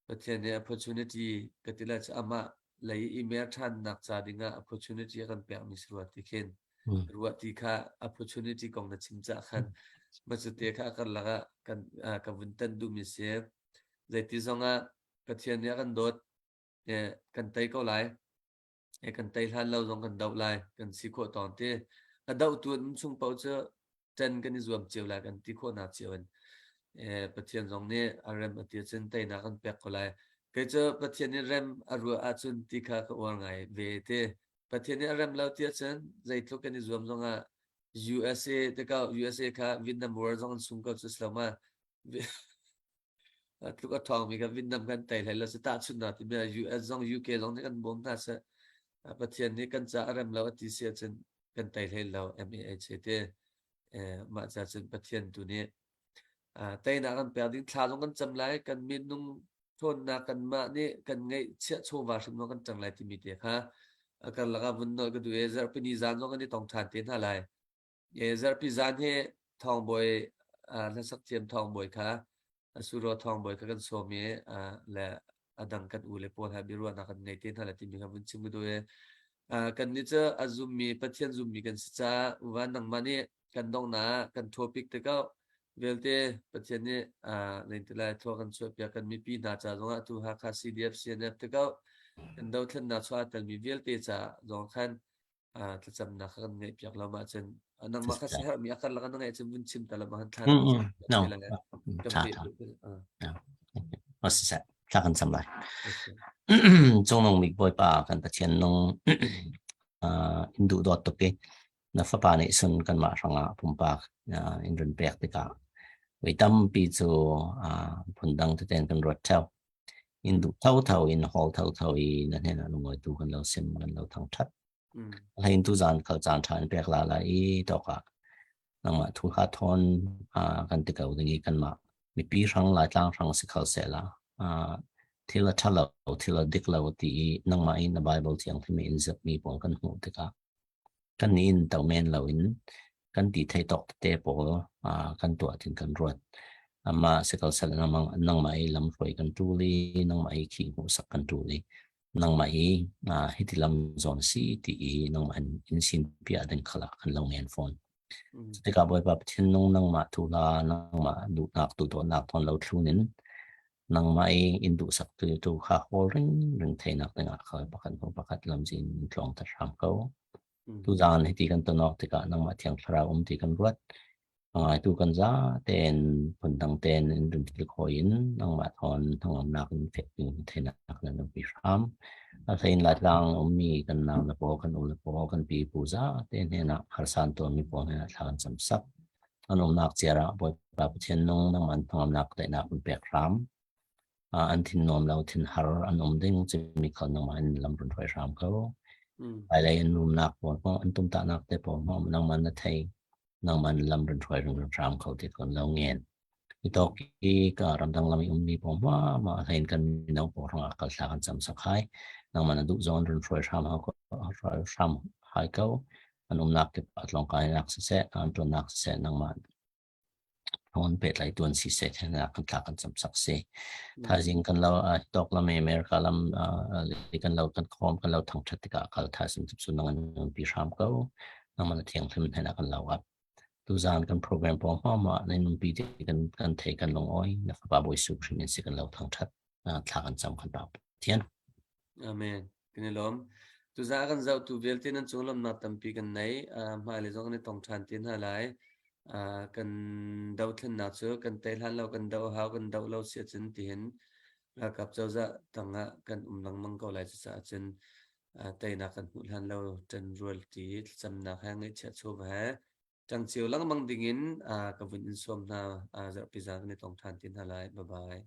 Pathian nih opportunity ka ti lai cu amah lei i mer ṭhannak ca dingah opportunity a kan pekmi si rua ti khin ruah ti kha opportunity kong na chim cah khan mah cu te kha a karlak ah kan ka vun tan duhmi si. Zeiti zongah Pathian nih a kan dawt, kan tei ko lai. Kan tei hlan lo zong kan doh lai kan si khawh tawng ti a dohtu an um chung paoh cu ṭan kan i zuam cio lai kan ti khawhnak cio in Pathian zong nih a rem a ti ahcun teinak kan pek ko lai. Kei cu Pathian nih rem a ruah ahcun ti kha ka uar ngai ve ti. Pathian nih a rem lo ti ahcun zeitluk kan i zuam zongah USA te ka USA kha Vietnam War zong an sung ko cu si lo ma tluk a ṭhawngmi kha Vietnam kan tei hlei lo si tahchunhnak timi ah US zong UK zong nih kan bawm hna seh Pathian nih kan ca a rem lo a ti si ahcun kan tei hlei lo MAH te mah ca cun Pathian tu nih teinak kan pek ding thla zong kan cam lai kan minung ṭhawnnak kanmah nih kan ngeih chiah chawva hrim zong kan ṭang lai timi te kha. A karlak ah vun nawl ka duh i zarhpini zan zong kan i tong ṭhan te hna lai. Zarhpi zan hi Thawngbawi hlasak thiam Thawngbawi kha Suro Thawngbawi kha kan sawm i le a dang kan u le pawl he biaruahnak kan ngei te hna lai timi kha vun chim ka duh i kannih cu a zummi Pathian zummi kan si caah uvan nangmah nih kan donghnak kan topic te ko vialte Pathian nih nei lai thua kan chuahpiak kan mipi hna ca zongah tu Hakha CDF CNF te ko kan dothlennak chuah telmi vialte ca zong khan thlacamnak kha kan ngeih piak lo ma cun nangmah kha siaherhmi a karlak na ngeih cun vun chim ta lo ma han thla No. Tha tha. Siseh thla kan cam lai. Cungnung bik Bawipa kan Pathian nung in duh dawt tuk i na fapa nih sun kanmah hrangah pumpak in run pek tikah voi tampi cu phundang teten kan ruat theo. In duh thotho in hawl thotho i na hnenah lungawitu kan lo sim kan lo thangṭhat. Hlei in tuzaan khal caan ṭha in pek la la i tawkah nangmah thu ha thawn kan ti ko ding i kanmah mipi hrang Laitlang hrang si kho seh la thil a ṭha lo thil a dik lo ti i nangmah in na Bible thiangthlim in zirhmi pawl kan hmuh tikah Kan in to men loin kan ti thei tawk tete pawl kan tuah tin kan ruat. Amah sikal sal nangmah i lamhruai kan ṭul i nangmah i khi hmuhsak kan ṭul i nangmah i hiti lam zawn si ti i nangmah in sin piah ding khala kan lo ngen fawn. Cutikah Bawipa Pathian nung nangmah tu la nangmah duhnak tu dawtnak thawn lo thlun in nangmah i in duhsak tu tu kha hawl ring ring theinak dingah kha pakhat hnu pakhat lamzin in tlawng ta hram ko. Tuzaan hiti kan tonawk tikah nangmah thiang thlarau um ti kan ruat. Ngaitu kan za tein phundang tein in run thil khawi in nangmah thawn hnangamnak in fek ding theinak nan pi hram. A hlein Laitlang ummi kan nau le paw kan u le paw kan pi pu za te hnenah harsan tawnmi pawl hnenah thla kan cam sak. An umnak ciar ah Bawipa Pathian nung nangmah hnangamnak daihnak in pek hram. An thin nuam lo thin har an um ding cimi khal nangmah in lam run hruai hram ko. Hmailei an rumnak pawl an tumtahnak te pawl nangmah na thei nangmah lam run hruai run hram kho ti kan lo ngen. Hi tawk hi ka ramdang lam i ummi pawl ma ma hlain kan mino pawl hrangah kal thla kan cam sak hai. Nangmah na duh zawn run hruai hram hruai hram hai ko. An umnak kip ah tlawngkai nak siseh, an ṭuannak siseh, nangmah thon petlai tuan siseh thenak kan thla kan cam sak si. Thaizing kan lo tawk lam America lam kan lo kan khom kan lo thangṭhat tikah kal thaizing cu nang an pi hram ko. Nangmah na thianghlim hnen kan lo ap. Tuzaan kan program pawl hmama na nunpi ti kan kan thei kan lungawi na fapa Bawi Jesuh Khrih min si kan lo thangthat thla kan cam kan pa Pathian. Amen. Kan i lawm. Tuzaan kan zohtu vialte nan cung lawmnak tampi kan nei. Hmailei zong kan i tong ṭhan te hna lai. Kan dothlennak cu kan tei hlan lo kan doh hau kan doh lo si ahcun tihin ralkap cozah tangah kan um lengmang ko lai cucaah cun teinak kan hmuh hlan lo ṭanrual ṭi thlacamnak he ngaihchiah chawva he ṭang cio lengmang dingin ka vun in sawm hna zarhpi zan kan i tong ṭhan ti hna lai. Bye bye.